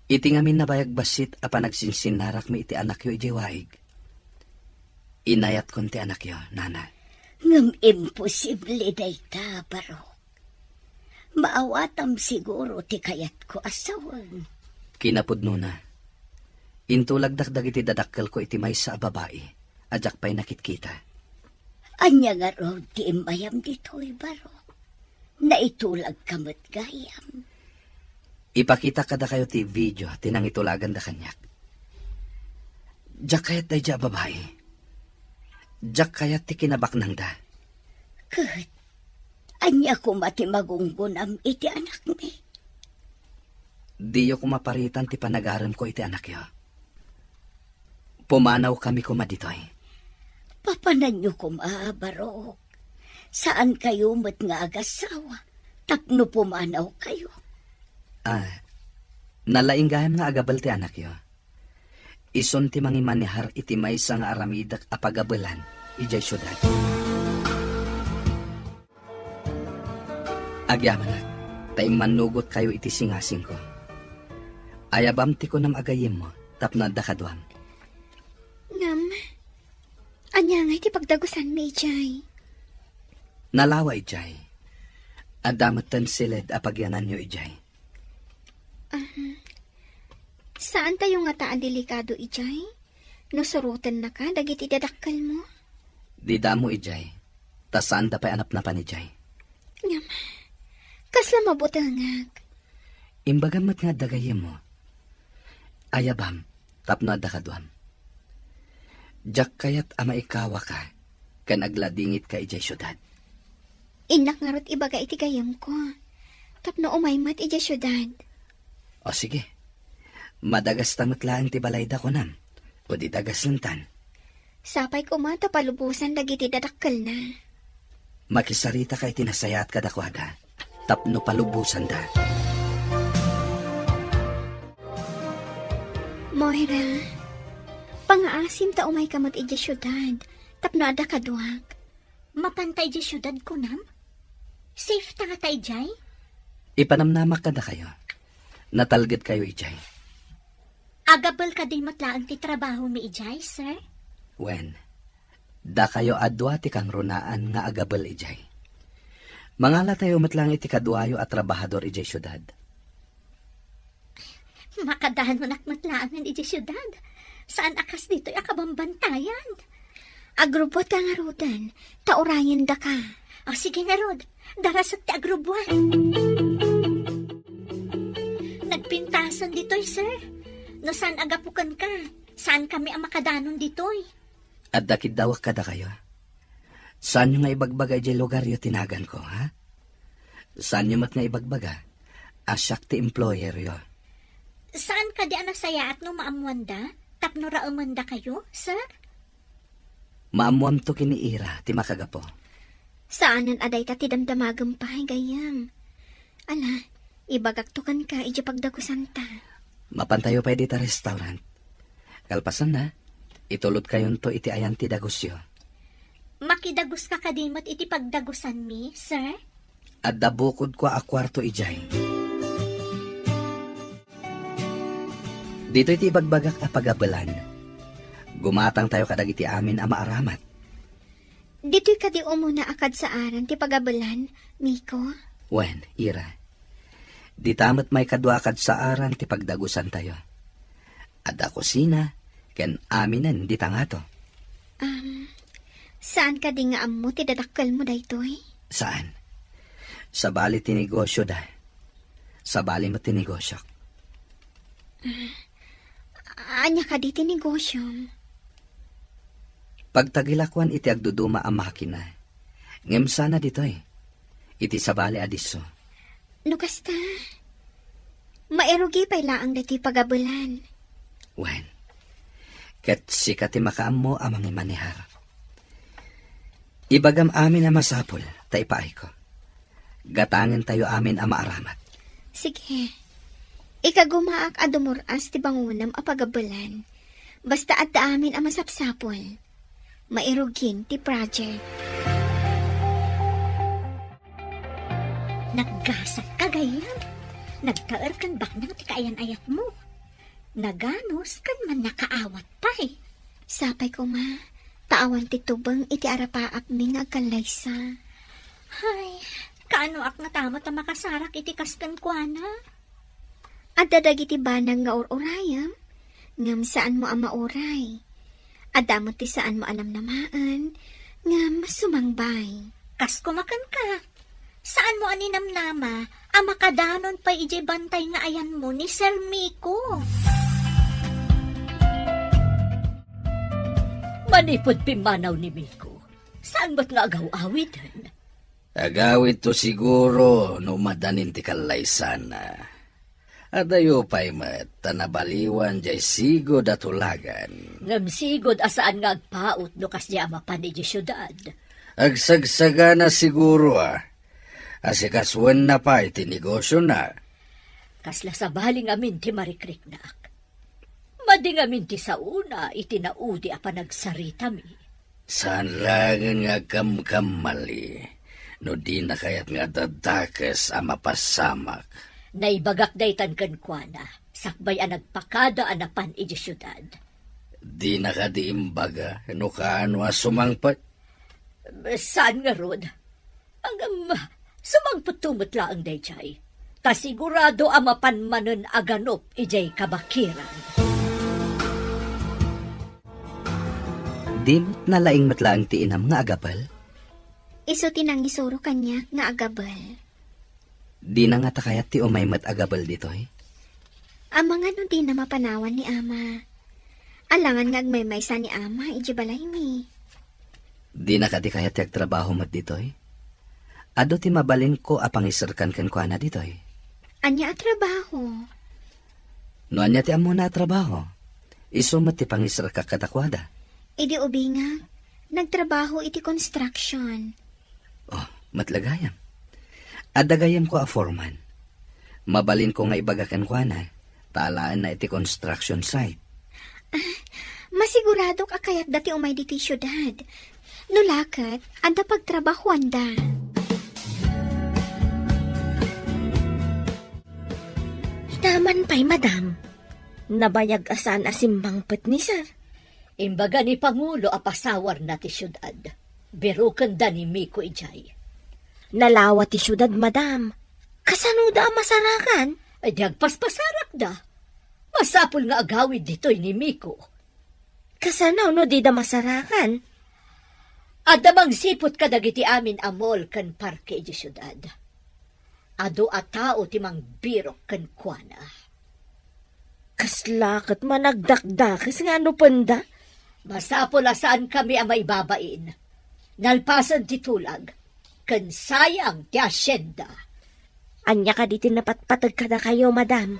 Iti ngamin nabayag bassit a panagsinsinnarakmi iti anakyo idiay waig, inayatkon ti anakyo, nana. Ngem imposible dayta, Barok. Maawatam siguro ti kayatko a sawen. Kinapudnona, intulagdak dagiti dadakkelko iti maysa a babai a diak pay nakitkita. Ania ngarud ti immayam ditoy, Barok? Naitulagka met gayam. Ipakitak kadakayo ti video ti nangitulaganda kaniak. Diak kayat daydiay a babai. Diak kayat ti kinabaknangda. Ket ania koma ti magunggonam iti anakmi? Diyo koma paritan ti panagaremko iti anakyo. Pumanawkami koma ditoy. Papananyo koma, Barok. Saankayo met nga agasawa tapno pumanawkayo. Ah, nalaing gayam nga agabel ti anakyo. Isun ti mangimanehar iti maysa nga aramidek a pagabelan idiay siudad. Agyamanak, ta immannugotkayo iti singasingko. Ayabam ti kunam a gayyemmo tapno adda kaduam. Ngem, ania ngay ti pagdagusanmi idiay? Nalawa idiay. Adda metten siled a pagyananyo idiay. Ah, saantayo ngata a delikado idiay? No surotennaka dagiti dadakkelmo? Dida ammo idiay, ta saanda pay a napnapan idiay. Ngem, kasla mabutengak. Imbagam met nga adda gayyemmo. Ayabam, tapno adda kaduam. Diak kayat a maikawaka ken agladingitka idiay siudad. Innak ngarud ibaga iti gayyemko tapno umay met idiay siudad. O sige, madagasta met laeng ti balayda kunam, o di dagasentan. Sapay koma ta palubosan dagiti dadakkelna. Makisaritaka iti nasayaat kadakuada tapno palubosanda. Moira, pangaasim ta umayka met idiay siudad tapno adda kaduak. Mapanta idiay siudad, kunam? Safe ta ngata idiay? Ipanamnamak kadakayo. Natalgedkayo idiay. Agabel kadi met laeng ti trabahomi idiay, sir? Wen, dakayo a dua ti kangrunaan nga agabel idiay. Mangalatayo met laeng iti kaduayo a trabahador idiay siudad. Makadanunak met laengen idiay siudad. Saan a kas ditoy a kabambantayan. Agrubbuatka ngaruden, ta urayendaka. O, sige ngarud, darasek ti agrubbuat. Nagpintasen ditoy, sir. No saan a gapu kenka, saankami a makadanon ditoy. Adda kiddawek kadakayo. Saanyo nga ibagbaga idiay lugaryo ti naganko, ha? Saanyo met nga ibagbaga a siak ti employeryo. Saan kadi a nasayaat no maammoanda tapno raemendakayo, sir? Maammoamto ken ni Ira ti makagapu. Saanen a dayta ti damdamagem pay, gayyem. Ala, ibagakto kenka idiay pagdagusanta. Mapantayo pay dita restaurant. Kalpasanna, itulodkayonto iti ayan ti dagusyo. Makidaguska kadi met iti pagdagusanmi, sir? Adda bukodko a kuarto idiay. Ditoy ti ibagbagak a pagabelan. Gumatangtayo kadagiti amin a maaramat. Ditoy kadi umuna a kadsaaran ti pagabelan, Miko? Wen, Ira. Dita met maikadua a kadsaaran ti pagdagusantayo. Adda kusina ken aminen dita ngato. Um, saan kadi nga ammo ti dadakkelmo daytoy? Saan. Sabali ti negosyoda. Sabali met ti negosyok. Ah, ania kadi ti negosyom? Pagtagilakoan iti agduduma a makina. Ngem sana ditoy, iti sabali a disso. No kasta, mairugi pay laeng daytoy pagabelan. Wen, ket sika ti makaammo a mangimanehar. Ibagam amin a masapul, ta ipaayko. Gatangentayo amin a maaramat. Sige. Ikagumaak a dumur-as ti bangonem a pagabelan. Basta adda amin a masapsapul. Mairugin ti project. Naggasat ka, gayyem. Nagtaer ken baknang ti kaayan-ayatmo. Naganos ken mannakaawat pay. Sapay koma, ta awan ti tubeng iti arapaapmi nga agkallaysa. Ay, kaanoak ngata met a makasarak iti kas kenkuana? Adda dagiti banag nga ur-urayem, ngem saanmo a mauray. Adda met ti saanmo a namnamaen, ngem sumangbay. Kas koma kenka. Saanmo a ninamnama a makadanon pay idiay bantay nga ayanmo ni Sir Miko? Manipud pimmanaw ni Miko, saan met nga agaw-awiden? Agawidto siguro no madanin ti kallaysana. Adayo pay met ta nabaliwan diay sigud a tulagan. Ngem sigud a saan nga agpaut no kasdiay a mapan idiay siudad. Agsagsagana siguro a, asikasuenna pay ti negosyona. Kasla sabali ngamin ti marikriknak. Madi ngamin ti saona iti naudi a panagsaritami. Saan laengen nga agkamkamali no dina kayat nga adda dakes a mapasamak. Naibagak daytan kenkuana, sakbay a nagpakada a napan idiay siudad. Dina kadi imbaga no kaano a sumangpet? Saan ngarud. Ngem, sumangpetto met laeng daydiay. Ta sigurado a mapan manen a ganup idiay kabakiran. Di met nalaing met laeng ti inam nga agabel? Isu ti nangisuro kaniak nga agabel. Dina ngata kayat ti umay met agabel ditoy? Amangan no dina mapanawan ni Ama. Alangan nga agmaymaysa ni Ama idiay balaymi. Dina kadi kayat ti agtrabaho met ditoy? Adu ti mabalinko a pangiserkan kenkuana ditoy. Ania a trabaho? No ania ti ammona a trabaho, isu met ti pangiserkak kadakuada. Idi ubingak, nagtrabaho iti construction. Oh, met la gayam. Adda gayamko a foreman. Mabalinko nga ibaga kenkuana, ta alaenna iti construction site. Ah, masiguradok a kayatda ti umay ditoy siudad. No la ket, adda pagtrabahoanda. Ita man pay, madam. Nabayag a saan a simmangpet ni sir. Imbaga ni Pangulo a pasawarna ti siudad. Birukenda ni Miko idiay. Nalawa ti siudad, madam. Kasanoda a masarakan? Ay, di agpaspasarakda. Masapul nga agawid ditoy ni Miko. Kasano no dida masarakan? Adda mangsiput kadagiti amin a mall ken parke idiay siudad. Adu a tao ti mangbirok kenkuana. Kasla ket managdakdakes nga anupenda? Masapul a saankami a maibabain. Nalpasen ti tulag, ken sayang ti asienda. Ania kadi ti napatpateg kadakayo, madam?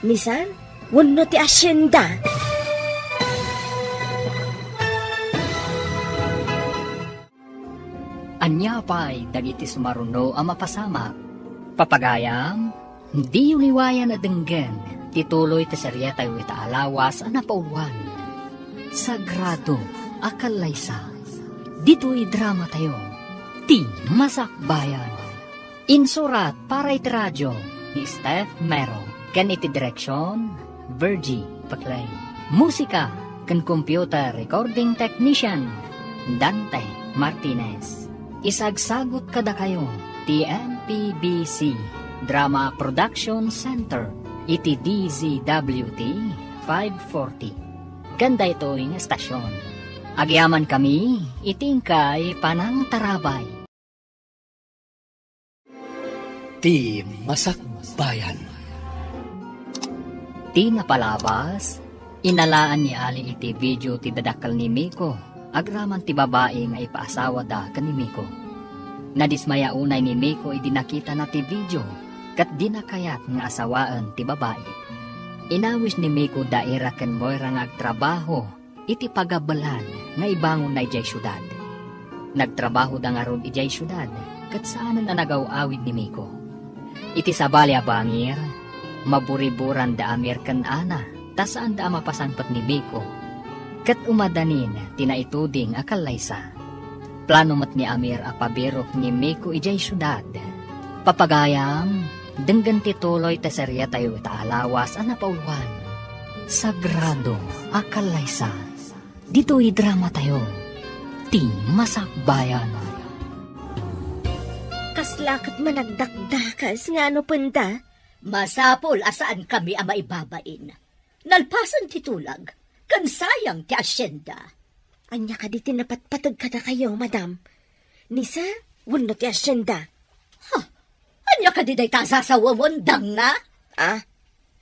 Ni sir wenno ti asienda? Ania pay dagiti sumaruno a mapasamak? Papagayam, diyo liwayan a denggen ti tuloy ti seriatayo ita a lawas a napauluan, Sagrado a Kallaysa. Ditoy dramatayo, Ti Masakbayan. Insurat para iti radio ni Steph Mero ken iti direksion, Virgie Paclay. Musika ken computer recording technician, Dante Martinez. Isagsagut kadakayo ti M P B C Drama Production Center iti D Z W T five forty ken daytoy nga estasion. Agyamankami iti inkay panangtarabay. Ti Masakbayan. Ti napalabas, inalaan ni Ali iti video ti dadakkel ni Miko agraman ti babai nga ipaasawada ken ni Miko. Nadismaya unay ni Miko idi nakitana ti video ket dina kayat nga asawaen ti babai. Inawis ni Miko da Ira ken Moira nga agtrabaho iti pagabelan nga ibangonna idiay siudad. Nagtrabahoda ngarud idiay siudad ket saanen a nagaw-awid ni Miko. Iti sabali a bangir, maburiburan da Amir ken Ana ta saanda a mapasangpet ni Miko. Ket umadanin ti naituding a kallaysa. Plano met ni Amir a pabirok ni Miko idiay siudad. Papagayam, denggen ti tuloy ti seriatayo ita a lawas a napauluan, Sagrado a Kallaysa. Ditoy dramatayo, Ti Masakbayan. Kasla ket managdakdakas nga anupenda? Masapul a saankami a maibabain. Nalpasen ti tulag, ken sayang ti asienda. Ania kadi ti napatpateg kadakayo, madam? Ni sir wenno ti asienda? Ha? Ania kadi dayta a sasawawendangna? Ah?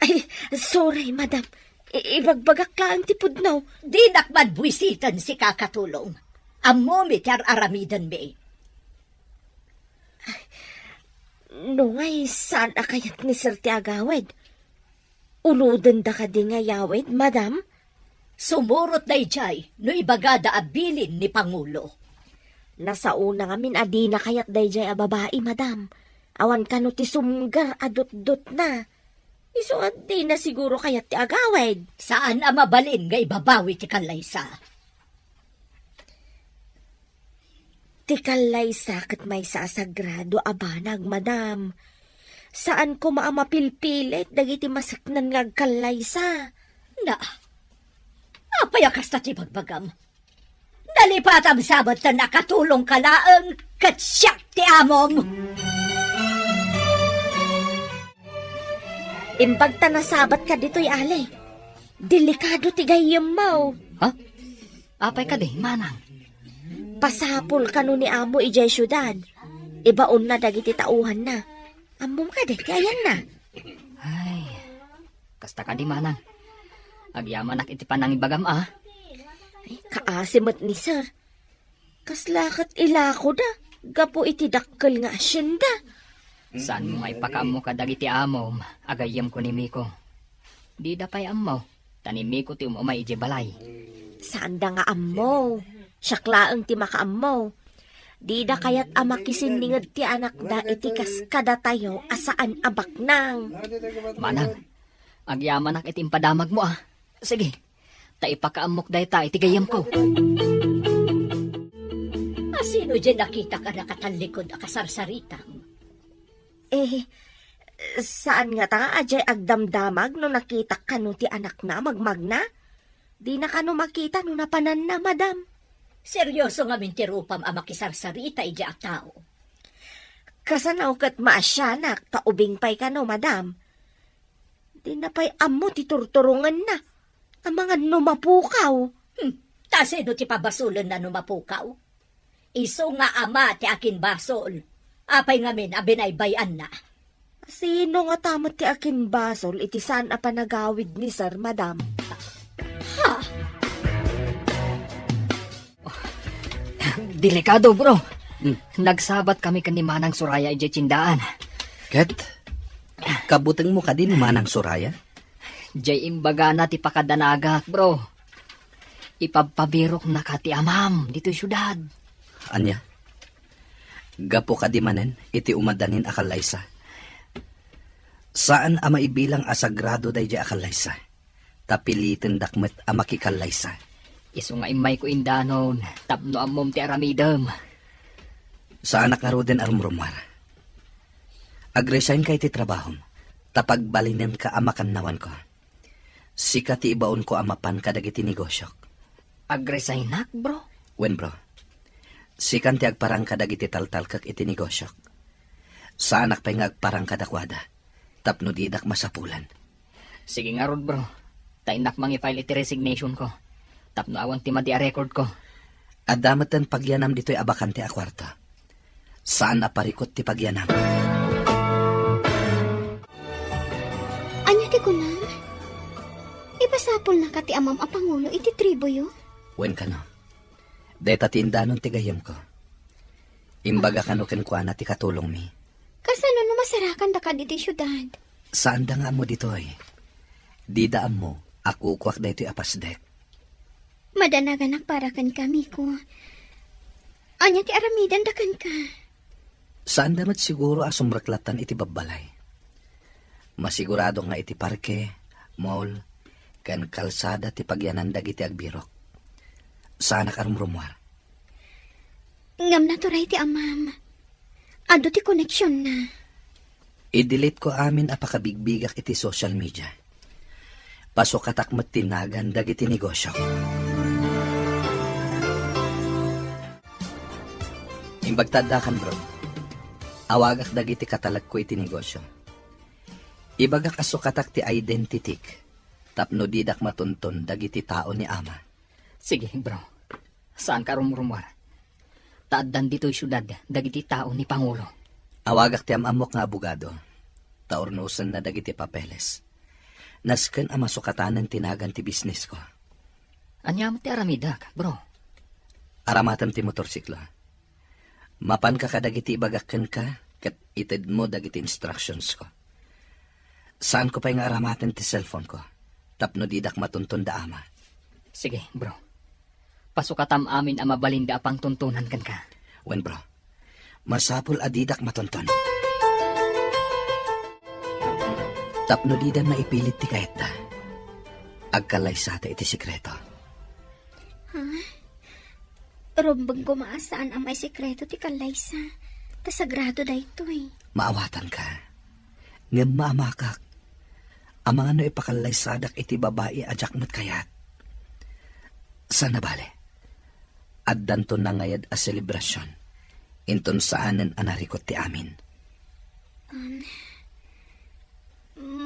Ay, sorry, madam. I-, ibagbagak laeng ti pudno. Dinak man buisiten, sika, Katulong. Ammomi ti ar-aramidenmi. No ngay, saan a kayat ni sir ti agawid? Ulodenda kadi nga yawid, madam? Sumurot daydiay no ibagada a bilin ni Pangulo. Nasaona ngamin a dina kayat daydiay a babai, madam. Awan kano ti sumgar a dutdotna. Isu a dina siguro kayat ti agawid. Saan a mabalin nga ibabawi ti kallaysa. Ti kallaysa ket maysa a sagrado a banag, madam. Saan koma a mapilpilit dagiti maseknan nga agkallaysa. Na, apay a kasta ti bagbagam? Nalipatam sa met ta nakatulongka laeng ket siak ti amom. Imbag ta nasabatka ditoy, Ali. Delikado ti gayyemmo. Ha? Apay kadi, manang? Pasapul kano ni amo idiay siudad. Ibaonna dagiti tauhanna. Ammom kadi ti ayanna? Ay, kasta kadi, manang. Agyamanak iti panangibagam, a. Ay, kaasi met ni sir. Kasla ket ilakoda gapu iti dakkel nga asienda. Saanmo nga ipakaammo kadagiti amom a gayyemko ni Miko? Dida pay ammo, ta ni Miko ti um-umay idiay balay. Saanda nga ammo. Siak laeng ti makaammo. Dida kayat a makisinninged ti anakda iti kas kadatayo a saan a baknang. Manang, agyamanak iti impadamagmo, a. Sige, ta ipakaammok dayta iti gayyemko. A, sino diay nakitak a nakatallikod a kasarsaritam? Eh, saan ngata a diay agdamdamag no nakitak kano ti anakna a magmagna? Dina kano makita no napananna, madam. Serioso ngamin ti rupam a makisarsarita idiay a tao. Kasano ket maasianak ta ubing pay kano, madam? Dina pay ammo ti turturongenna. Amangan no mapukaw. Hmm, ta sino ti pabasolenna no mapukaw? Isu nga ama ti akinbasol. Apay ngamin a binaybay-anna? Sino ngata met ti akinbasol iti saan a panagawid ni sir, madam? Ha? Delikado, bro. Hmm. Nagsabat kami ken ni Manang Soraya idiay tiendaan. Ket? Kabutengmo kadi ni Manang Soraya? Diay imbagana ti pakadanagak, bro. Ipabpabiroknaka ti amam ditoy siudad. Ania? Gapu kadi manen iti umadanin a kallaysa. Saan a maibilang a sagrado daydiay a kallaysa, ta pilitendak met a makikallaysa. Isu nga immayko indanon tapno ammom ti aramidem. Saanak ngaruden a rumrumuar. Agresignka iti trabahom, ta pagbalinemka a makannawanko. Sika ti ibaonko a mapan kadagiti negosiok. Agresignak, bro? Wen, bro. Sikan ti agparang kadagiti taltalkek iti negosiok. Saanak pay nga agparang kadakuada, tapno didak masapulan. Sige ngarud, bro. Ta innak mangi-file iti resignation ko, tapno awan ti madi a record ko. Adda metten pagyanam ditoy a bakante a kuarto. Saan a parikut ti pagyanam. Ania ti kunam? Ipasapulnaka ti amam a pangulo iti tribuyo? Wen kano. Dayta ti indanon ti gayyemko. Imbaga kano kenkuana ti katulongmi. Kasano no masarakanda kadagiti siudad? Saanda nga ammo ditoy. Dida ammo a kukuak daytoy a pasdek. Madanaganak para kenka, Miko. Ania ti aramidenda kenka? Saanda met siguro a sumreklattan iti babbalay. Masigurado nga iti parke, mall, ken kalsada ti pagyanan dagiti agbirok. Saanak a rumrumuar. Ngem naturay ti amam. Adu ti koneksionna. I-delete ko amin a pakabigbigak iti social media. Pasukatak met ti nagan dagiti negosiok. Imbag ta addakan, bro. Awagak dagiti katalekko iti negosio. Ibagak a sukatak ti identityk tapno didak matunton dagiti tao ni ama. Sige, bro. Saanka a rumrumuar. Ta addan ditoy siudad dagiti tao ni Pangulo. Awagak ti am-ammok nga abogado, ta urnosenna dagiti papeles. Nasken a masukatanen ti nagan ti bisnesko. Ania met ti aramidek, bro? Aramatem ti motorsiklo. Mapanka kadagiti ibagak kenka ket itedmo dagiti instructionsko. Saanko pay nga aramaten ti cellphoneko tapno didak matunton da ama. Sige, bro. Pasukatam amin a mabalinda a pangtuntunan kenka. Wen, bro. Masapul a didak matunton. Tapno dida maipilit ti kayatda, agkallaysata iti sekreto. Ha? Rumbeng koma a saan a maisekreto ti kallaysa, ta sagrado daytoy. Maawatanka. Ngem maamakak. Amangan no ipakallaysadak iti babai a diak met kayat. Saan a bale. Addanto nangayad a selebrasion. Inton saanen a narikut ti amin. Um,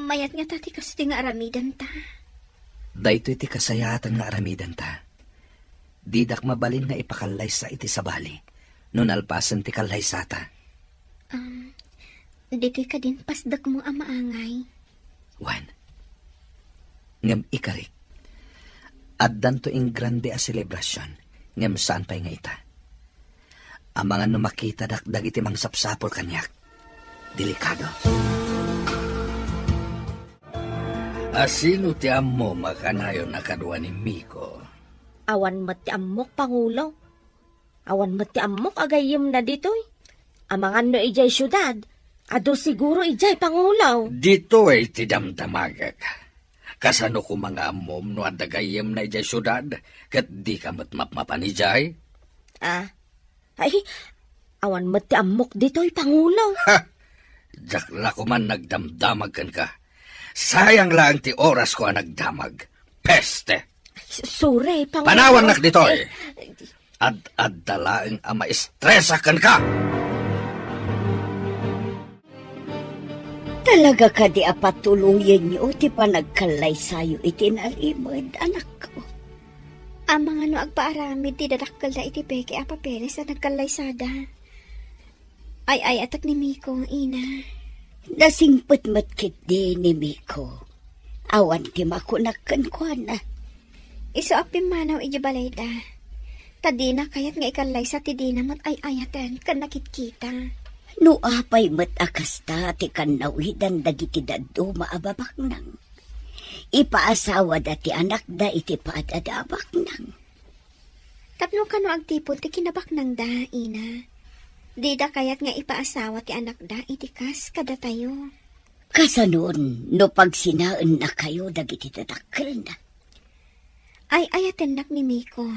mayat ngata ti kastoy nga aramidenta? Daytoy ti kasayaatan nga aramidenta. Didak mabalin nga ipakallaysa iti sabali no nalpasen ti kallaysata. Um, ditoy kadin pasdekmo a maangay. Wen. Ngem ikarik, addanto ingrande a selebrasion, ngem saan pay nga ita. Amangan no makitadak dagiti mangsapsapul kaniak. Delikado. Asino ti ammom a kanayon a kadua ni Miko? Awan met ti ammok, Pangulo. Awan met ti ammok a gayyemna ditoy. Amangan no idiay siudad, adu siguro idiay, Pangulo. Ditoy ti damdamagek. Kasano koma nga ammom no adda gayyemna idiay siudad, ket dika met mapmapan idiay? Ah, ay, awan met ti ammok ditoy, Pangulo. Ha! Diak la koman nagdamdamag kenka. Sayang laeng ti orasko a nagdamag. Peste! Ay, s-, sorry, Pangulo. Panawannak ditoy! Ad-adda laeng a maestresak kenka! Talaga kadi a patuloyenyo ti panagkallaysayo iti nalimed, anakko? Amangan no agpaaramid ti dadakkelda iti peke a papeles a nagkallaysada. Ay-ayatek ni Miko, ina. Nasingpet met ketdi ni Miko. Awan ti makunak kenkuana. Isu a pimmanaw idiay balayda. Ta dina kayat nga ikallaysa ti dina met ay-ayaten ken nakitkita. No apay met a kasta ti kannawidan dagiti dadduma a babaknang, ipaasawada ti anakda iti padada a baknang. Tapno kano agtipon ti kinabaknangda, ina. Dida kayat nga ipaasawa ti anakda iti kas kadatayo. Kasanon no pagsinaennakayo dagiti dadakkelna? Ay-ayatennak ni Miko.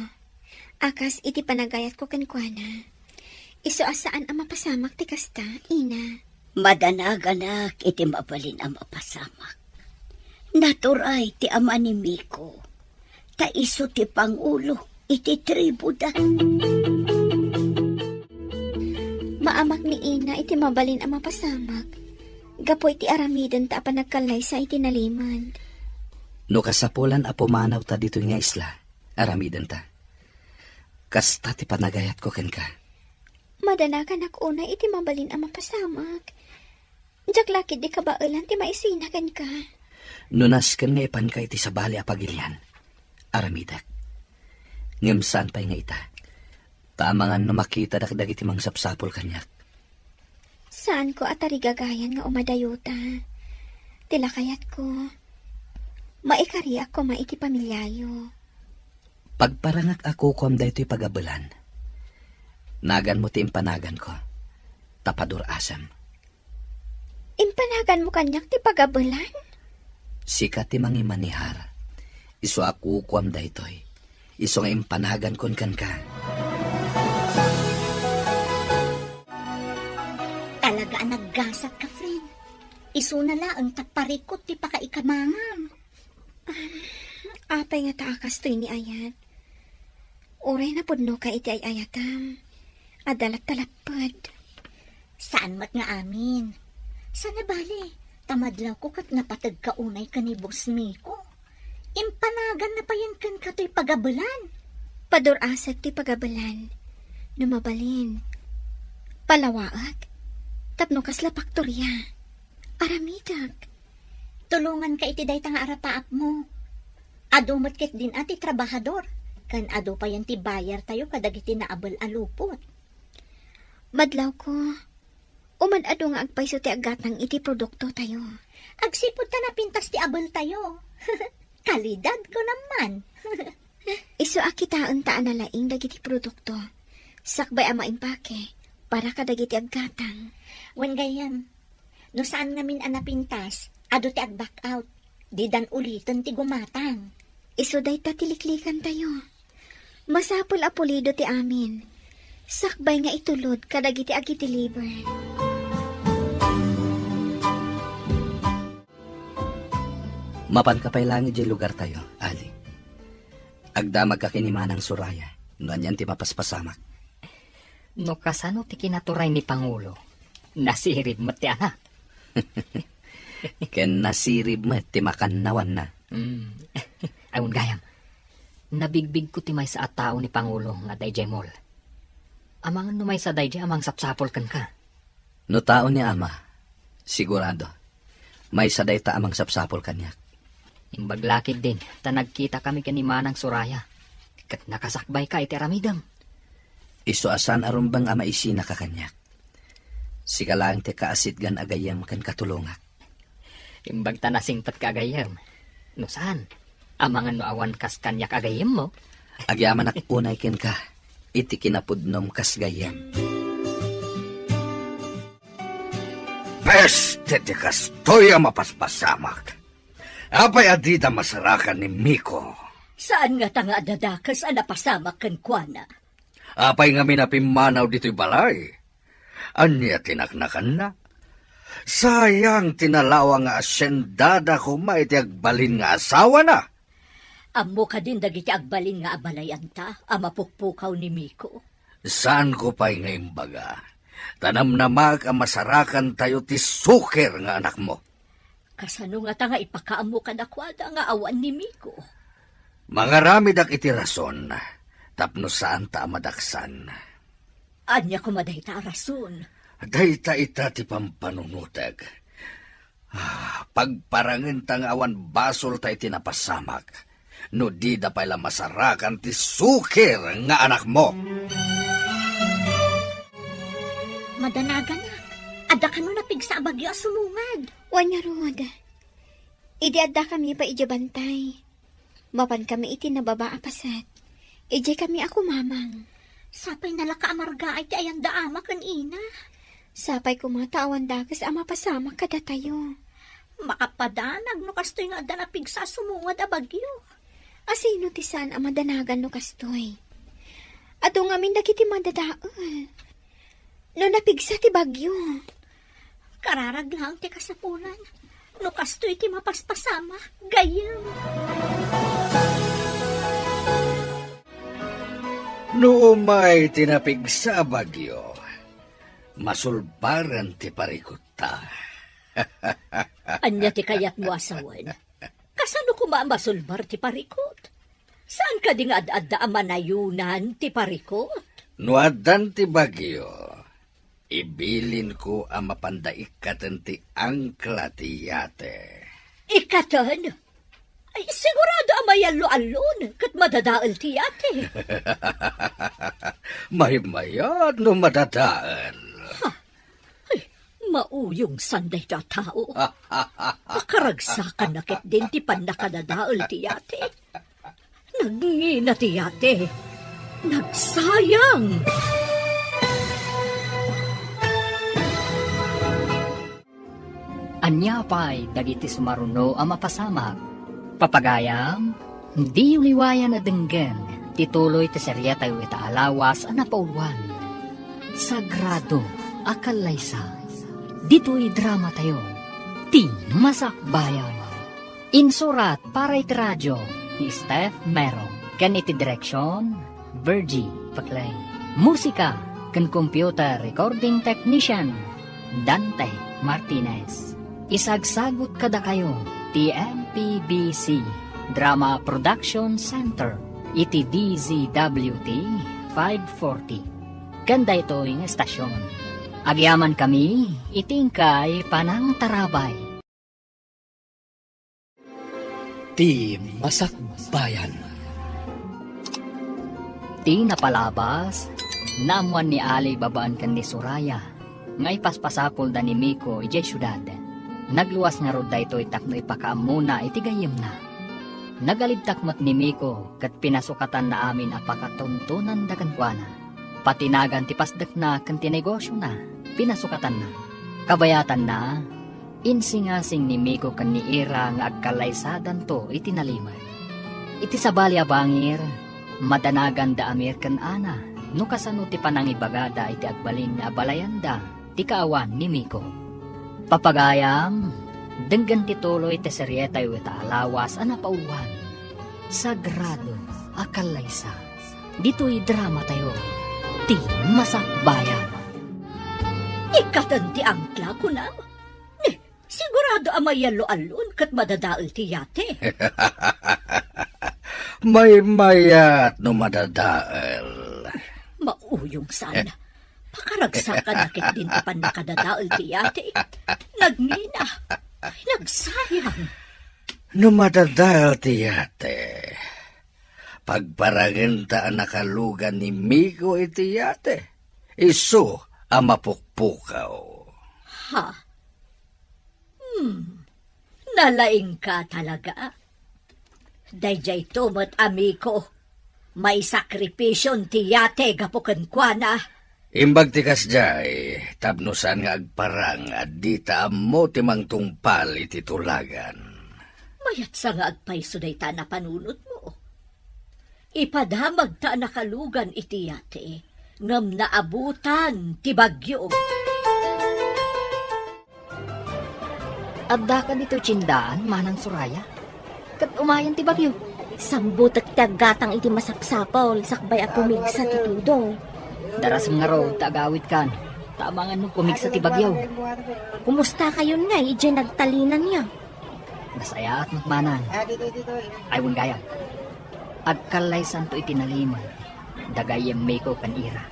A kas iti panagayatko kenkuana. Isu a saan a mapasamak ti kasta, Ina. Madanaganak iti mabalin a mapasamak. Naturay ti ama ni Miko. Ta isu ti pangulo iti tribuda. Maamak ni Ina iti mabalin a mapasamak. Gapu iti aramidenta a panagkallaysa iti nalimed. No kasapulan a pumanawta ditoy nga isla, aramidenta. Kasta ti panagayatko kenka. Madanaganak unay iti mabalin a mapasamak. Diak la ketdi kabaelan ti maisina kenka. No nasken nga ipanka iti sabali a pagilian, aramidek. Ngem saan pay nga ita. Ta amangan no makitadak dagiti mangsapsapul kaniak. Saanko a tarigagayan nga umadayota. Ti lakayatko, maikariak koma iti pamiliayo. Pagparangak a kukuam daytoy pagabelan. Naganmo ti impanaganko. Ta padur-asem. Impanaganmo kaniak ti pagabelan? Sika ti mangimanihar. Isu a kukuam daytoy. Isu nga impanagankon kenka. Talaga a naggasat ka, friend. Isuna laeng ta parikut ti pakaikamangam. Apay ngata a kastoy ni ayat? Uray napudnoka iti ay-ayatam. Adda latta lapped. Saan met nga amin. Saan a bale, ta madlawko ket napategka unay ken ni Boss Miko. Impanaganna payen kenka toy pagabelan. Padur-asek toy pagabelan. No mabalin, palawaek. Tapno kasla paktoria. Aramidek. Tulonganka iti dayta nga arapaapmo. Adu met ketdin a ti trabahador, ken adu payen ti bayartayo kadagiti naabel a lupot. Madlawko, umad-adu nga agpayso ti aggatang iti produktotayo. Agsipud ta napintas ti abeltayo. Kalidad ko naman. Isu a kitaenta a nalaing dagiti produkto. Sakbay a maimpake, para kadagiti aggatang. Wen gayyem, no saan ngamin a napintas, adu ti ag-back out. Didan uliten ti gumatang. Isu dayta ti liklikantayo. Masapul a pulido ti amin. Sakbay nga itulod kadagiti agi-deliver. Mapanka pay laeng idiay lugartayo, Ali. Agdamagka ken ni Manang Soraya, no anian ti mapaspasamak. No kasano ti kinaturay ni Pangulo, nasirib met ti anak. Ken nasirib met ti makannawanna. Mm. Awan gayam, nabigbigko ti maysa a tao ni Pangulo nga adda idiay mall. Amangan no maysa daydiay a mangsapsapul kenka. No tao ni Ama, sigurado, maysa dayta a mangsapsapul kaniak. Imbag la ketdin, ta nagkitakami ken ni Manang Soraya, ket nakasakbayka iti aramidem. Isu a saan a rumbeng a maisinaka kaniak. Sika laeng ti kaasitgan a gayyem ken katulongak. Imbag ta nasingpetka a gayyem. No saan, amangan no awan kas kaniak a gayyemmo. Agyamanak unay kenka iti kinapudnom kas gayyem. Peste ti kastoy a mapaspasamak! Apay a dida masarakan ni Miko? Saan ngata nga adda dakes a napasamak kenkuana? Apay ngamin a pimmanaw ditoy balay? Ania ti naknakanna? Sayang ti nalawa nga asiendada koma iti agbalin nga asawana. Ammo kadin dagiti agbalin nga abalay-anta a mapukpukaw ni Miko? Saanko pay nga imbaga, ta namnamaek a masarakantayo ti suker nga anakmo. Kasano ngata nga ipakaammo kadakuada nga awan ni Miko? Mangaramidak iti rason tapno saanta a madaksan. Ania koma dayta a rason? Dayta ita ti pampanunotek. Ah, pagparangenta nga awan basolta iti napasamak, no dida pay la masarakan ti suker nga anakmo. Madanaganak, adda kano napigsa a bagyo a sumungad? Wen ngarud, idi addakami pay idiay bantay, mapankami iti nababa a paset. Idiaykami a kumamang. Sapay nalaka a margaay ti ayanda ama ken ina. Sapay koma ta awan dakes a mapasamak kadatayo. Makapadanag no kastoy nga adda napigsa a sumungad a bagyo. Asino ti saan a madanagan no kastoy? Adu ngamin dagiti madadael. No napigsa ti bagyo. Kararag laeng ti kasapulan. No kastoy ti mapaspasamak, gayyem. No umay ti napigsa a bagyo, masulbaren ti parikutta. Ania ti kayatmo a sawen? Kasano koma a masulbar ti parikut? Saan kadi nga ad-adda a manayonan ti parikut? No addan ti bagyo, ibilinko a mapanda ikkaten ti angkla ti yate. Ikkaten? Ay, sigurado a mayallo-allon ket madadael ti yate. Maymayat no madadael. Ha? Ay, mauyongsan dayta a tao. Pakaragsakanna ketdin ti pannakadadael ti yate. Nagngina ti yate. Nagsayang! Ania pay dagiti sumaruno a mapasamak? Papagayam, diyo liwayan a denggen ti tuloy ti seriatayo ita a lawas a napauluan, Sagrado a Kallaysa. Ditoy dramatayo, Ti Masakbayan. Insurat para iti radio ni Steph Mero ken iti direksion, Virgie Paclay. Musika ken computer recording technician, Dante Martinez. Isagsagut kadakayo ti M P B C Drama Production Center iti D Z W T five forty ken daytoy nga estasion. Agyamankami iti inkay panangtarabay. Ti Masakbayan. Ti napalabas, naammuan ni Ali babaen ken ni Soraya nga ipaspasapulda ni Miko idiay siudad. Nagluas ngarud daytoy tapno ipakaammona iti gayyemna. Nagalibtak met ni Miko ket pinasukatanna amin a pakatuntonanda kenkuana. Pati nagan ti pasdekna ken ti negosiona, pinasukatanna. Kabayatanna, insingasing ni Miko ken ni Ira nga agkallaysadanto iti nalimed. Iti sabali a bangir, madanaganda Amir ken Ana no kasano ti panangibagada iti agbalin nga abalayanda ti kaawan ni Miko. Papagayam, denggen ti tuloy ti serietayo ita a lawas a napauluan, Sagrado a Kallaysa. Ditoy dramatayo, Ti Masakbayan. Ikkaten ti angkla, kunam? Ni, sigurado a mayallo-allon ket madadael ti yate. Maymayat no madadael. Mauyongsan. Pakaragsakanna ketdin ti pannakadadael ti yate. Nagngina. Nagsayang. No madadael ti yate, pagparangenta a nakalugan ni Miko iti yate. Isu a mapukpukaw. Ha? Hmm. Nalaingka talaga. Daydiayto met, Miko. Maisakripision ti yate gapu kenkuana. Imbag ti kasdiay, tapno saan nga agparang a dita ammo ti mangtungpal iti tulagan. Mayat sa nga agpayso dayta a napanunotmo. Ipadamagta a nakalugan iti yate, ngem naabutan ti bagyo. Addaka ditoy tiendaan, Manang Soraya? Ket umayen ti bagyo? Sambutek ti aggatang iti masapsapul sakbay a pumigsa ti tudong. Darasem ngarud ta agawidkan, ta amangan no pumigsa ti bagyo. Kumustakayon ngay idiay nagtalinanyo? Nasayaat met, Manang. Ay, wen gayam. Agkallaysanto iti nalimed, da gayyem Miko ken Ira.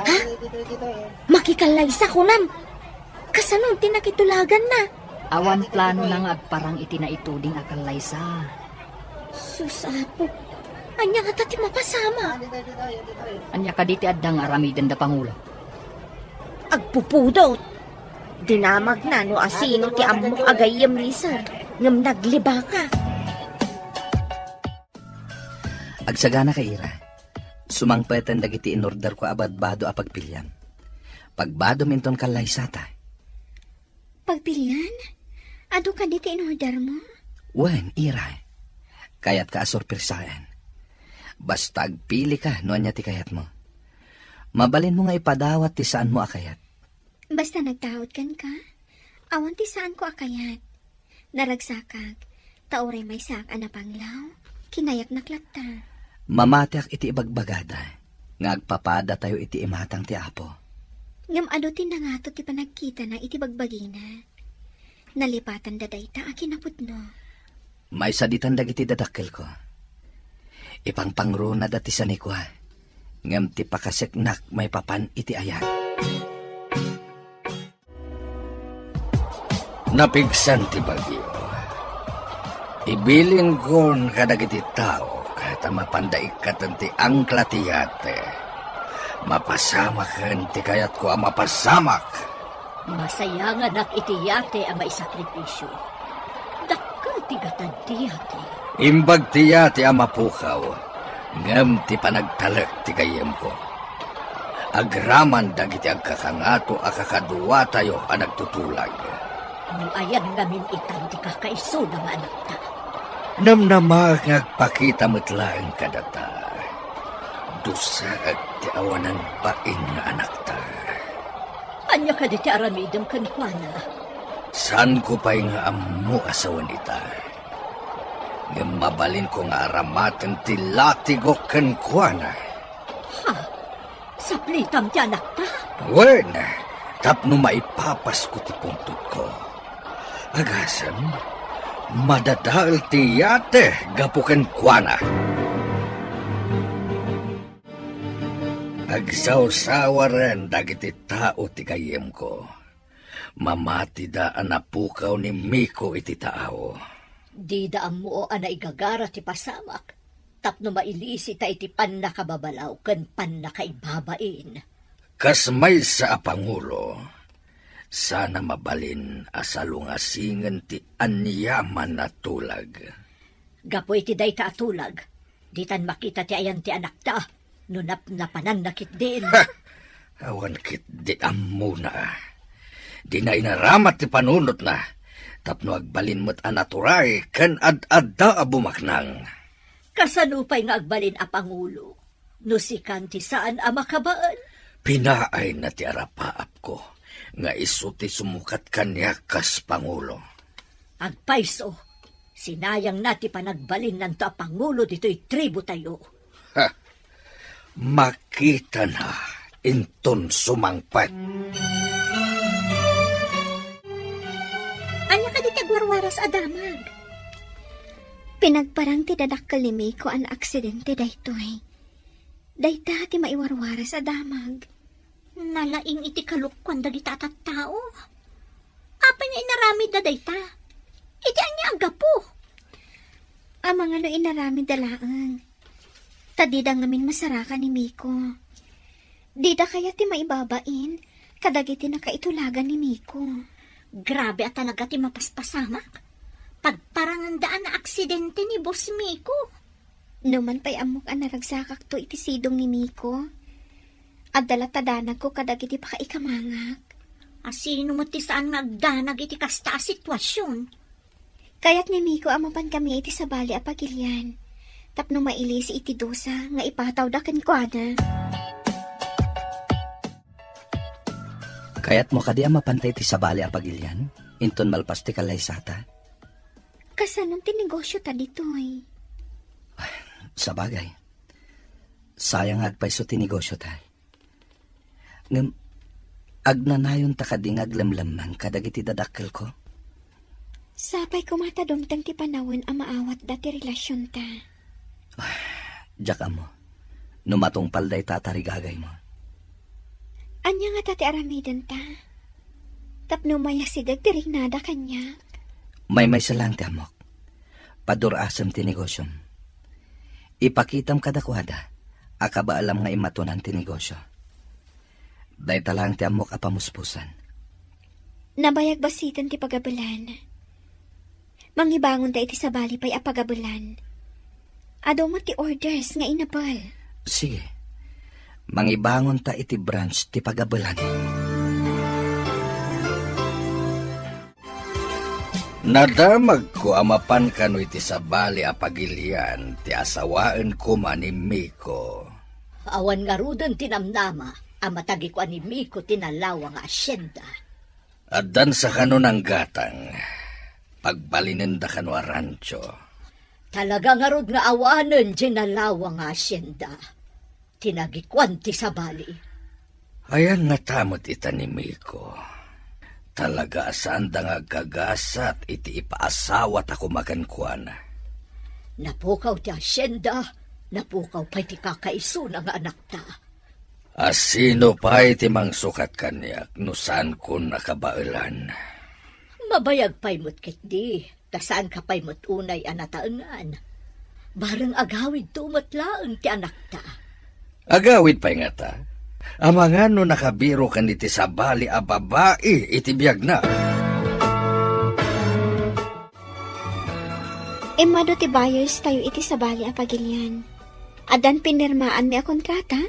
Ha? Makikallaysa, kunam? Kasano ti nakitulaganna? Awan planona nga agparang iti naituding a kallaysa. Sus, Apo. Ania ngata ti mapasamak? Ania kadi ti adda nga aramidenda, Pangulo? Agpupudot. Dinamagna no asino ti ammok a gayyem ni Sir, ngem naglibaka. Agsaganaka, Ira. Sumangpeten dagiti inorderko a badbado a pagpiliam. Pagbadom inton kallaysata. Pagpilian? Adu kadi ti inordermo? Wen, Ira. Kayatka a sorpresaen. Basta agpilika no ania ti kayatmo. Mabalinmo nga ipadawat ti saanmo a kayat. Basta nagtaud kenka, awan ti saanko a kayat. Naragsakak, ta uray maysaak a napanglaw, kinayatnak latta. Mamatiak iti ibagbagada nga agpapadatayo iti imatang ti Apo. Ngem adu ti nangato ti panagkitana iti bagbagina. Nalipatanda dayta a kinapudno. Maisaditan dagiti dadakkelko. Ipangpangrunada ti sanikua, ngem ti pakaseknak maipapan iti ayat. Napigsan ti bagyo. Ibilinko kadagiti tao ta mapanda ikkaten ti angkla ti yate. Mapasamaken ti kayatko a mapasamak. Masayanganak iti yate a maisakripisio. Dakkel ti gatad ti yate. Imbag ti yate a mapukaw, ngem ti panagtalek ti gayyemko. Agraman dagiti agkakangato a kakaduatayo a nagtutulag. No ayan ngamin itan ti kakaisuna nga anakta. Namnamaek nga agpakita met laeng kadata. Dusaek ti awanan bain nga anakta. Ania kadi ti aramidem kenkuana? Saanko pay nga ammo a sawen ita. Ngem mabalinko nga aramaten ti latigo kenkuana. Ha? Saplitam ti anakta? Wen, tapno maipapasko ti pungtotko. Agasem, madadael ti yate gapu kenkuana. Agsawsawaren dagiti tao ti gayyemko. Mamatida a napukaw ni Miko iti taaw. Dida ammo a naigagara ti pasamak tapno mailisita iti pannakababalaw ken pannakaibabain. Kas maysa a pangulo, sana mabalin a salungasingen ti aniaman a tulag. Gapu iti dayta a tulag, ditan makita ti ayan ti anakta no napnapananna ketdin. Ha! Awan ketdi ammona. Dina inaramat ti panunotna, tapno agbalin met a naturay ken ad-adda a bumaknang. Kasano pay nga agbalin a pangulo no sikan ti saan a makabaen? Pinaayna ti arapaapko nga isu ti sumukat kaniak kas pangulo. Agpayso, sinayangna ti panagbalinnanto a pangulo ditoy tribu tayo. Ha! Makitana inton sumangpet. Ania kadi ti agwarwaras a damag? Pinagparang ti dadakkel ni Miko a naaksidente daytoy. Dayta ti maiwarwaras a damag. Nalaing iti kalukkuan dagita a tattao. Apay nga inaramidda dayta? Iti ania a gapu? Amangan no inaramidda laeng. Ta dida ngamin masarakan ni Miko. Dida kayat ti maibabain kadagiti nakaitulagan ni Miko. Grabe a talaga ti mapaspasamak. Pagparanganda a naaksidente ni Boss Miko. Numan pay ammok a naragsakakto iti sidong ni Miko, adda latta danagko kadagiti pakaikamangak. A sino met ti saan nga agdanag iti kasta a situasion? Kayat ni Miko a mapankami iti sabali a pagilian, tapno mailisi iti dusa nga ipatawda kenkuana. Kayatmo kadi a mapanta iti sabali a pagilian, inton malpas ti kallaysata? Kasanon ti negosiota ditoy? Sabagay, sayang nga agpayso ti negosiota. Ngem, agnanayonta kadi nga aglemlemmeng kadagiti dadakkelko? Sapay koma ta dumteng ti panawen a maawatda ti relasionta. Diak ammo no matungpal dayta a tarigagaymo. Ania ngata ti aramidenta? Tapno mayasideg ti riknada kaniak? Maymaysa laeng ti ammok. Padur-asem ti negosiom. Ipakitam kadakuada a kabaelam nga immatunan ti negosio. Dayta laeng ti ammok a pamuspusan. Nabayag basiten ti pagabelan. Mangibangonta iti sabali pay a pagabelan. Adu met ti orders nga inabel. Sige. Mangibangonta iti branch ti pagabelan. Nadamagko a mapan kano iti sabali a pagilian ti asawaen koma ni Miko. Awan ngaruden ti namnama a matagikuan ni Miko ti nalawa nga asyenda. Addan sa kano nanggatang, pagbalinenda kano a rancho. Talaga ngarud nga awanen diay nalawa nga asyenda. Tinagikuan ti sabali. Ayan nga ta met ita ni Miko. Talaga a saanda nga agkagasat iti ipaasawata koma kenkuana. Napukaw ti asyenda, napukaw pay ti kakaisuna nga anakta. A sino pay ti mangsukat kaniak no saankon a kabaelan? Mabayag pay met ketdi, ta saanka pay met unay a nataengan. Bareng agawidto met laeng ti anakta. Agawid pay ngata? Amangan no nakabirokan iti sabali a babai iti biagna. Immadu ti buyers tayo iti sabali a pagilian. Addan pinirmaanmi a kontrata.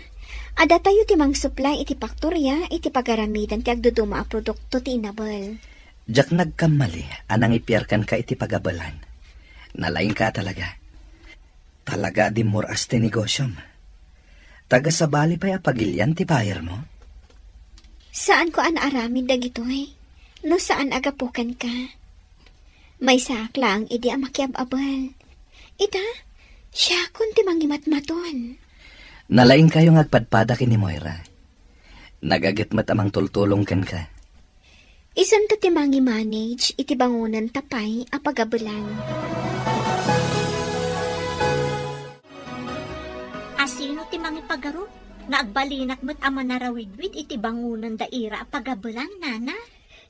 Adda tayo ti mangsupply iti paktoria iti pagaramidan ti agduduma a produkto ti inabel. Diak nagkammali a nangipiar kenka iti pagabelan. Nalaingka a talaga. Talaga a dimmur-as ti negosyom. Taga sabali pay a pagilian ti buyer mo? Saanko a naaramid dagitoy no saan a gapu kenka. Maysaak laeng idi a makiab-abel. Ita, siakon ti mangimatmaton. Nalaingkayo nga agpadpada ken ni Moira. Nagaget met a mangtultulong kenka. Isunto ti mangi-manage iti bangonanta pay a pagabelan. A sino ti mangipagarup nga agbalinak met a manarawidwid iti bangonanda ira a pagabelan, nana?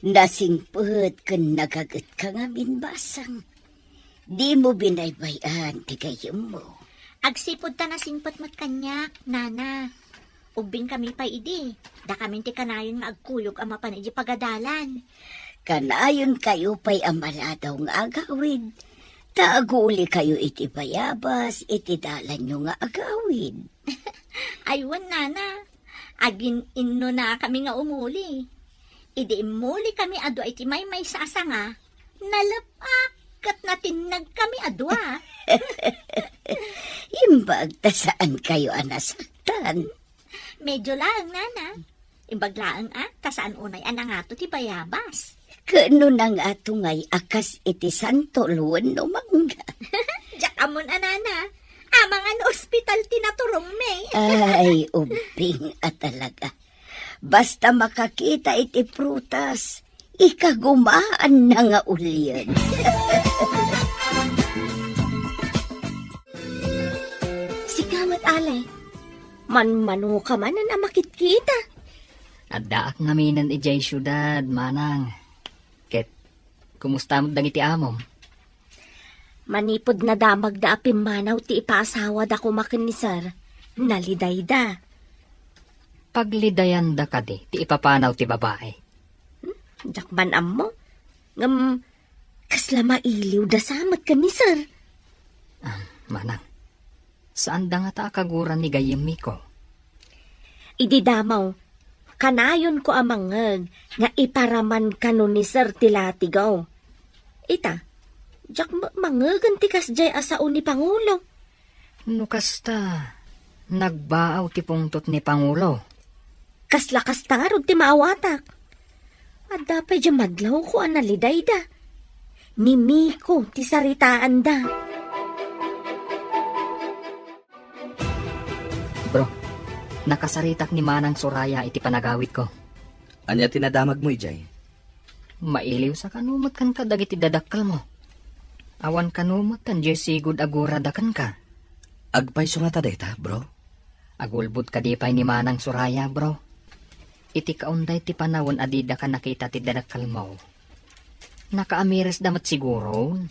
Nasingpet ken nagagetka ngamin, basang. Dimo binaybay-an ti gayyemmo. Agsipud ta nasingpet met kaniak, nana. Ubbingkami pay idi, dakamin ti kanayon nga agkuyog a mapan idiay pagadalan. Kanayonkayo pay a maladaw nga agawid, ta agulikayo iti bayabas iti dalanyo nga agawid. Ay, wen, nana. Agin-innonakami nga umuli. Idi immulikami a dua iti maymaysa a sanga, nalep-ak ket natinnagkami a dua. Imbag ta saankayo a nasaktan. Medyo laeng, nana. Imbag laeng a, ta saan unay a nangato ti bayabas. Ken no nangato ngay a kas iti santol wenno mangga. Diak ammon a, nana. Amangan ospital ti naturongmi. Ay, ubbing a talaga. Basta makakita iti prutas, ikagumaanna nga ulien. Sika met, Ale, manmanoka manen a makitkita. Addaak ngaminen idiay siudad, manang. Ket, kumusta met dagiti amom? Manipud nadamagda a pimmanaw ti ipaasawada koma ken ni Sir, nalidayda. Paglidayanda kadi ti ipapanaw ti babai? Hmm, diak man ammo. Ngem, kasla mailiwda sa met ken ni Sir. Ah, manang, saanda ngata a kagura ni gayyem Miko. Idi damo, kanayonko a mangngeg nga iparaman kano ni Sir ti latigaw. Ita, diak met mangngegen ti kasdiay a sao ni Pangulo. No kasta, nagbaaw ti pungtot ni Pangulo. Kasla kasta ngarud ti maawatak. Adda pay diay madlawko a nalidayda. Ni Miko ti saritaanda. Bro, nakasaritak ni Manang Soraya iti panagawidko. Ania ti nadamagmo idiay? Mailiwsa kano met kenka dagiti dadakkelmo. Awan kano met diay sigud a gurada kenka. Agpayso ngata dayta, bro? Agulbod kadi pay ni Manang Soraya, bro. Iti kaunday ti panawen a didaka nakita ti dadakkelmo, nakaamiresda met siguron.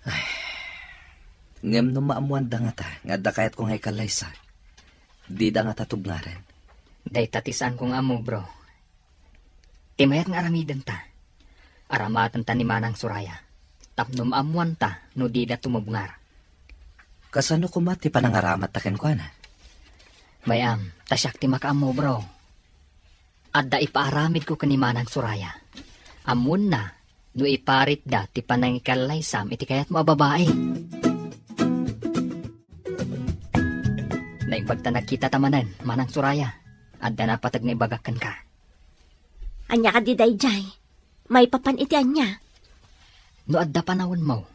Ay. Ngem no maammoanda ngata nga adda kayatko nga ikallaysa, dida ngata tubngaran. Dayta ti saanko nga ammo, bro. Ti mayat nga aramidenta, aramatenta ni Manang Soraya, tapno maammoanta no dida tumubngar. Kasano koma ti panangaramatta kenkuana? Bay-am, ta siak ti makaammo, bro. Adda ipaaramidko ken ni Manang Soraya. Ammoenna no iparitda ti panangikallaysam iti kayatmo a babai. Naimbag ta nagkitata manen, Manang Soraya. Adda napateg nga ibagak kenka. Ania kadi daydiay? Maipapan iti ania? No adda panawenmo,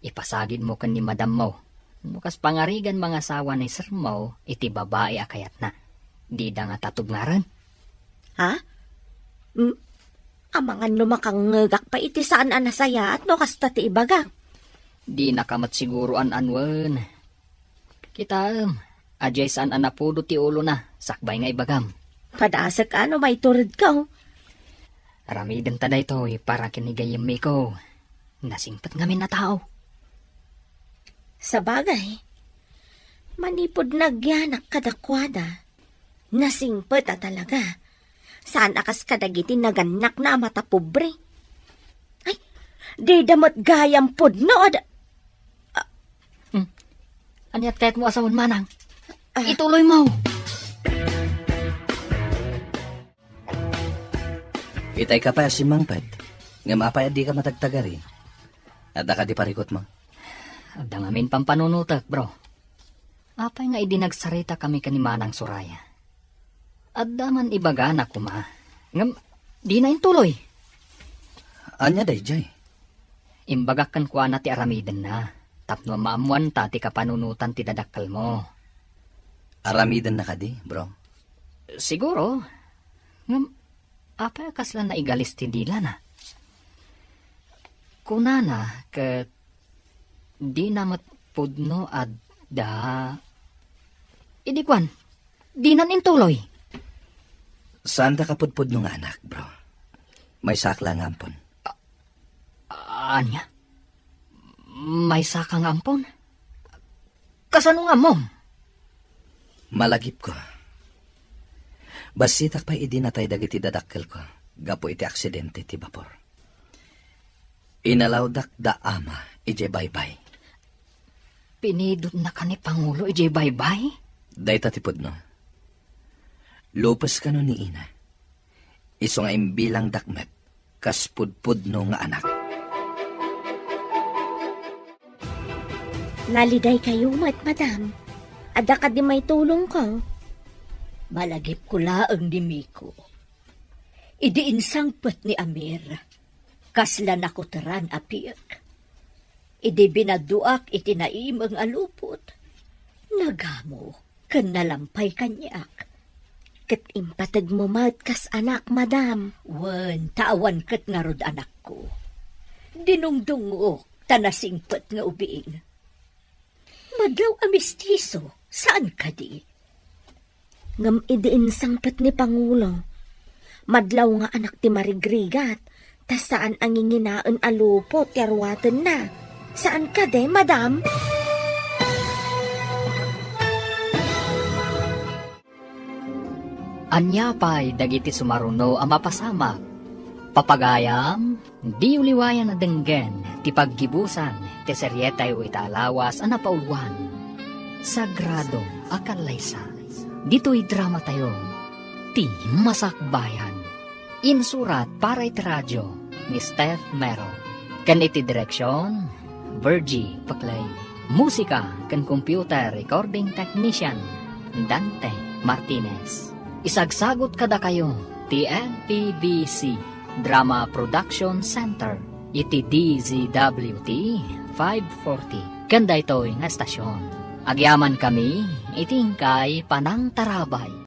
ipasagidmo ken ni madammo. No kas pangarigan mangasawa ni sermo iti babai a kayatna, dida ngata tubngaren. Ha? Mm, amangan no makangngegak pay iti saan a nasayaat no kasta ti ibagak. Dinaka met siguro an-anuen. Kitaem, adiay saan a napudo ti ulona, sakbay nga ibagam. Padasek a no maituredko. Aramidenta daytoy para ken ni gayyemmiko. Nasingpet ngamin a tao. Sabagay, manipud nagyanak kadakuada, nasingpet a talaga. Saan a kas kadagiti nagannakna a matapobre. Ay, dida met gayam pudno a da-, Hmm. Aniat kayatmo a sawen, Manang? Ah. Ituloymo. Itay ka pay a simmangpet. Ngem apay a dika matagtagari? Adda kadi parikutmo? Adda ngamin pampanunotek, bro. Apay nga idi nagsarita kami ken ni Manang Soraya, adda man ibagana koma. Ngem, dina intuloy. Ania daydiay? Imbagak kenkuana ti aramidenna, tapno maammoanta ti kapanunotan ti dadakkelmo. Aramidenna kadi, bro? Siguro. Ngem, apay a kasla naigalis ti dilana? Kunana ket dina met pudno adda. Idi kuan, dinan intuloy. Saanda kapudpudno nga anak, bro. Maysaak la nga ampon. Ania? Maysaka nga ampon? Kasano nga ammom? Malagipko. Bassitak pay idi natay dagiti dadakkelko gapu iti aksidente ti bapor. Inalawdak da ama idiay baybay. Pinidotnaka ni Pangulo idiay baybay? Dayta ti pudno. Lupes kano ni ina. Isu nga imbilangdak met kas pudpudno nga anak. Nalidaykayo met, madam. Adda kadi maitulongko? Malagipko laeng ni Miko. Idi insangpet ni Amir, kasla nakuteran a piek. Idi binaddoak iti naimeng a lupot, nagamo ken nalampay kaniak. Ket impategmo met kas anak, madam. Wen, ta awan ket ngarud anakko. Dinungdungok ta nasingpet nga ubing. Madlaw a mestizo, saan kadi? Ngem idi insangpet ni Pangulo, madlaw nga anak ti marigrigat, ta saan a nginginaen a lupot ti aruatenna. Saan kadi, madam? Ania pay dagiti sumaruno a mapasamak? Papagayam, diyo liwayan a denggen ti paggibusan ti serietayo ita a lawas a napauluan, Sagrado a Kallaysa. Ditoy dramatayo, Ti Masakbayan. Insurat para iti radio ni Steph Mero. Ken iti direksion, Virgie Paclay. Musika ken computer recording technician, Dante Martinez. Isagsagut kadakayo ti M P B C Drama Production Center iti D Z W T five forty ken daytoy nga estasion. Agyamankami iti inkay panangtarabay.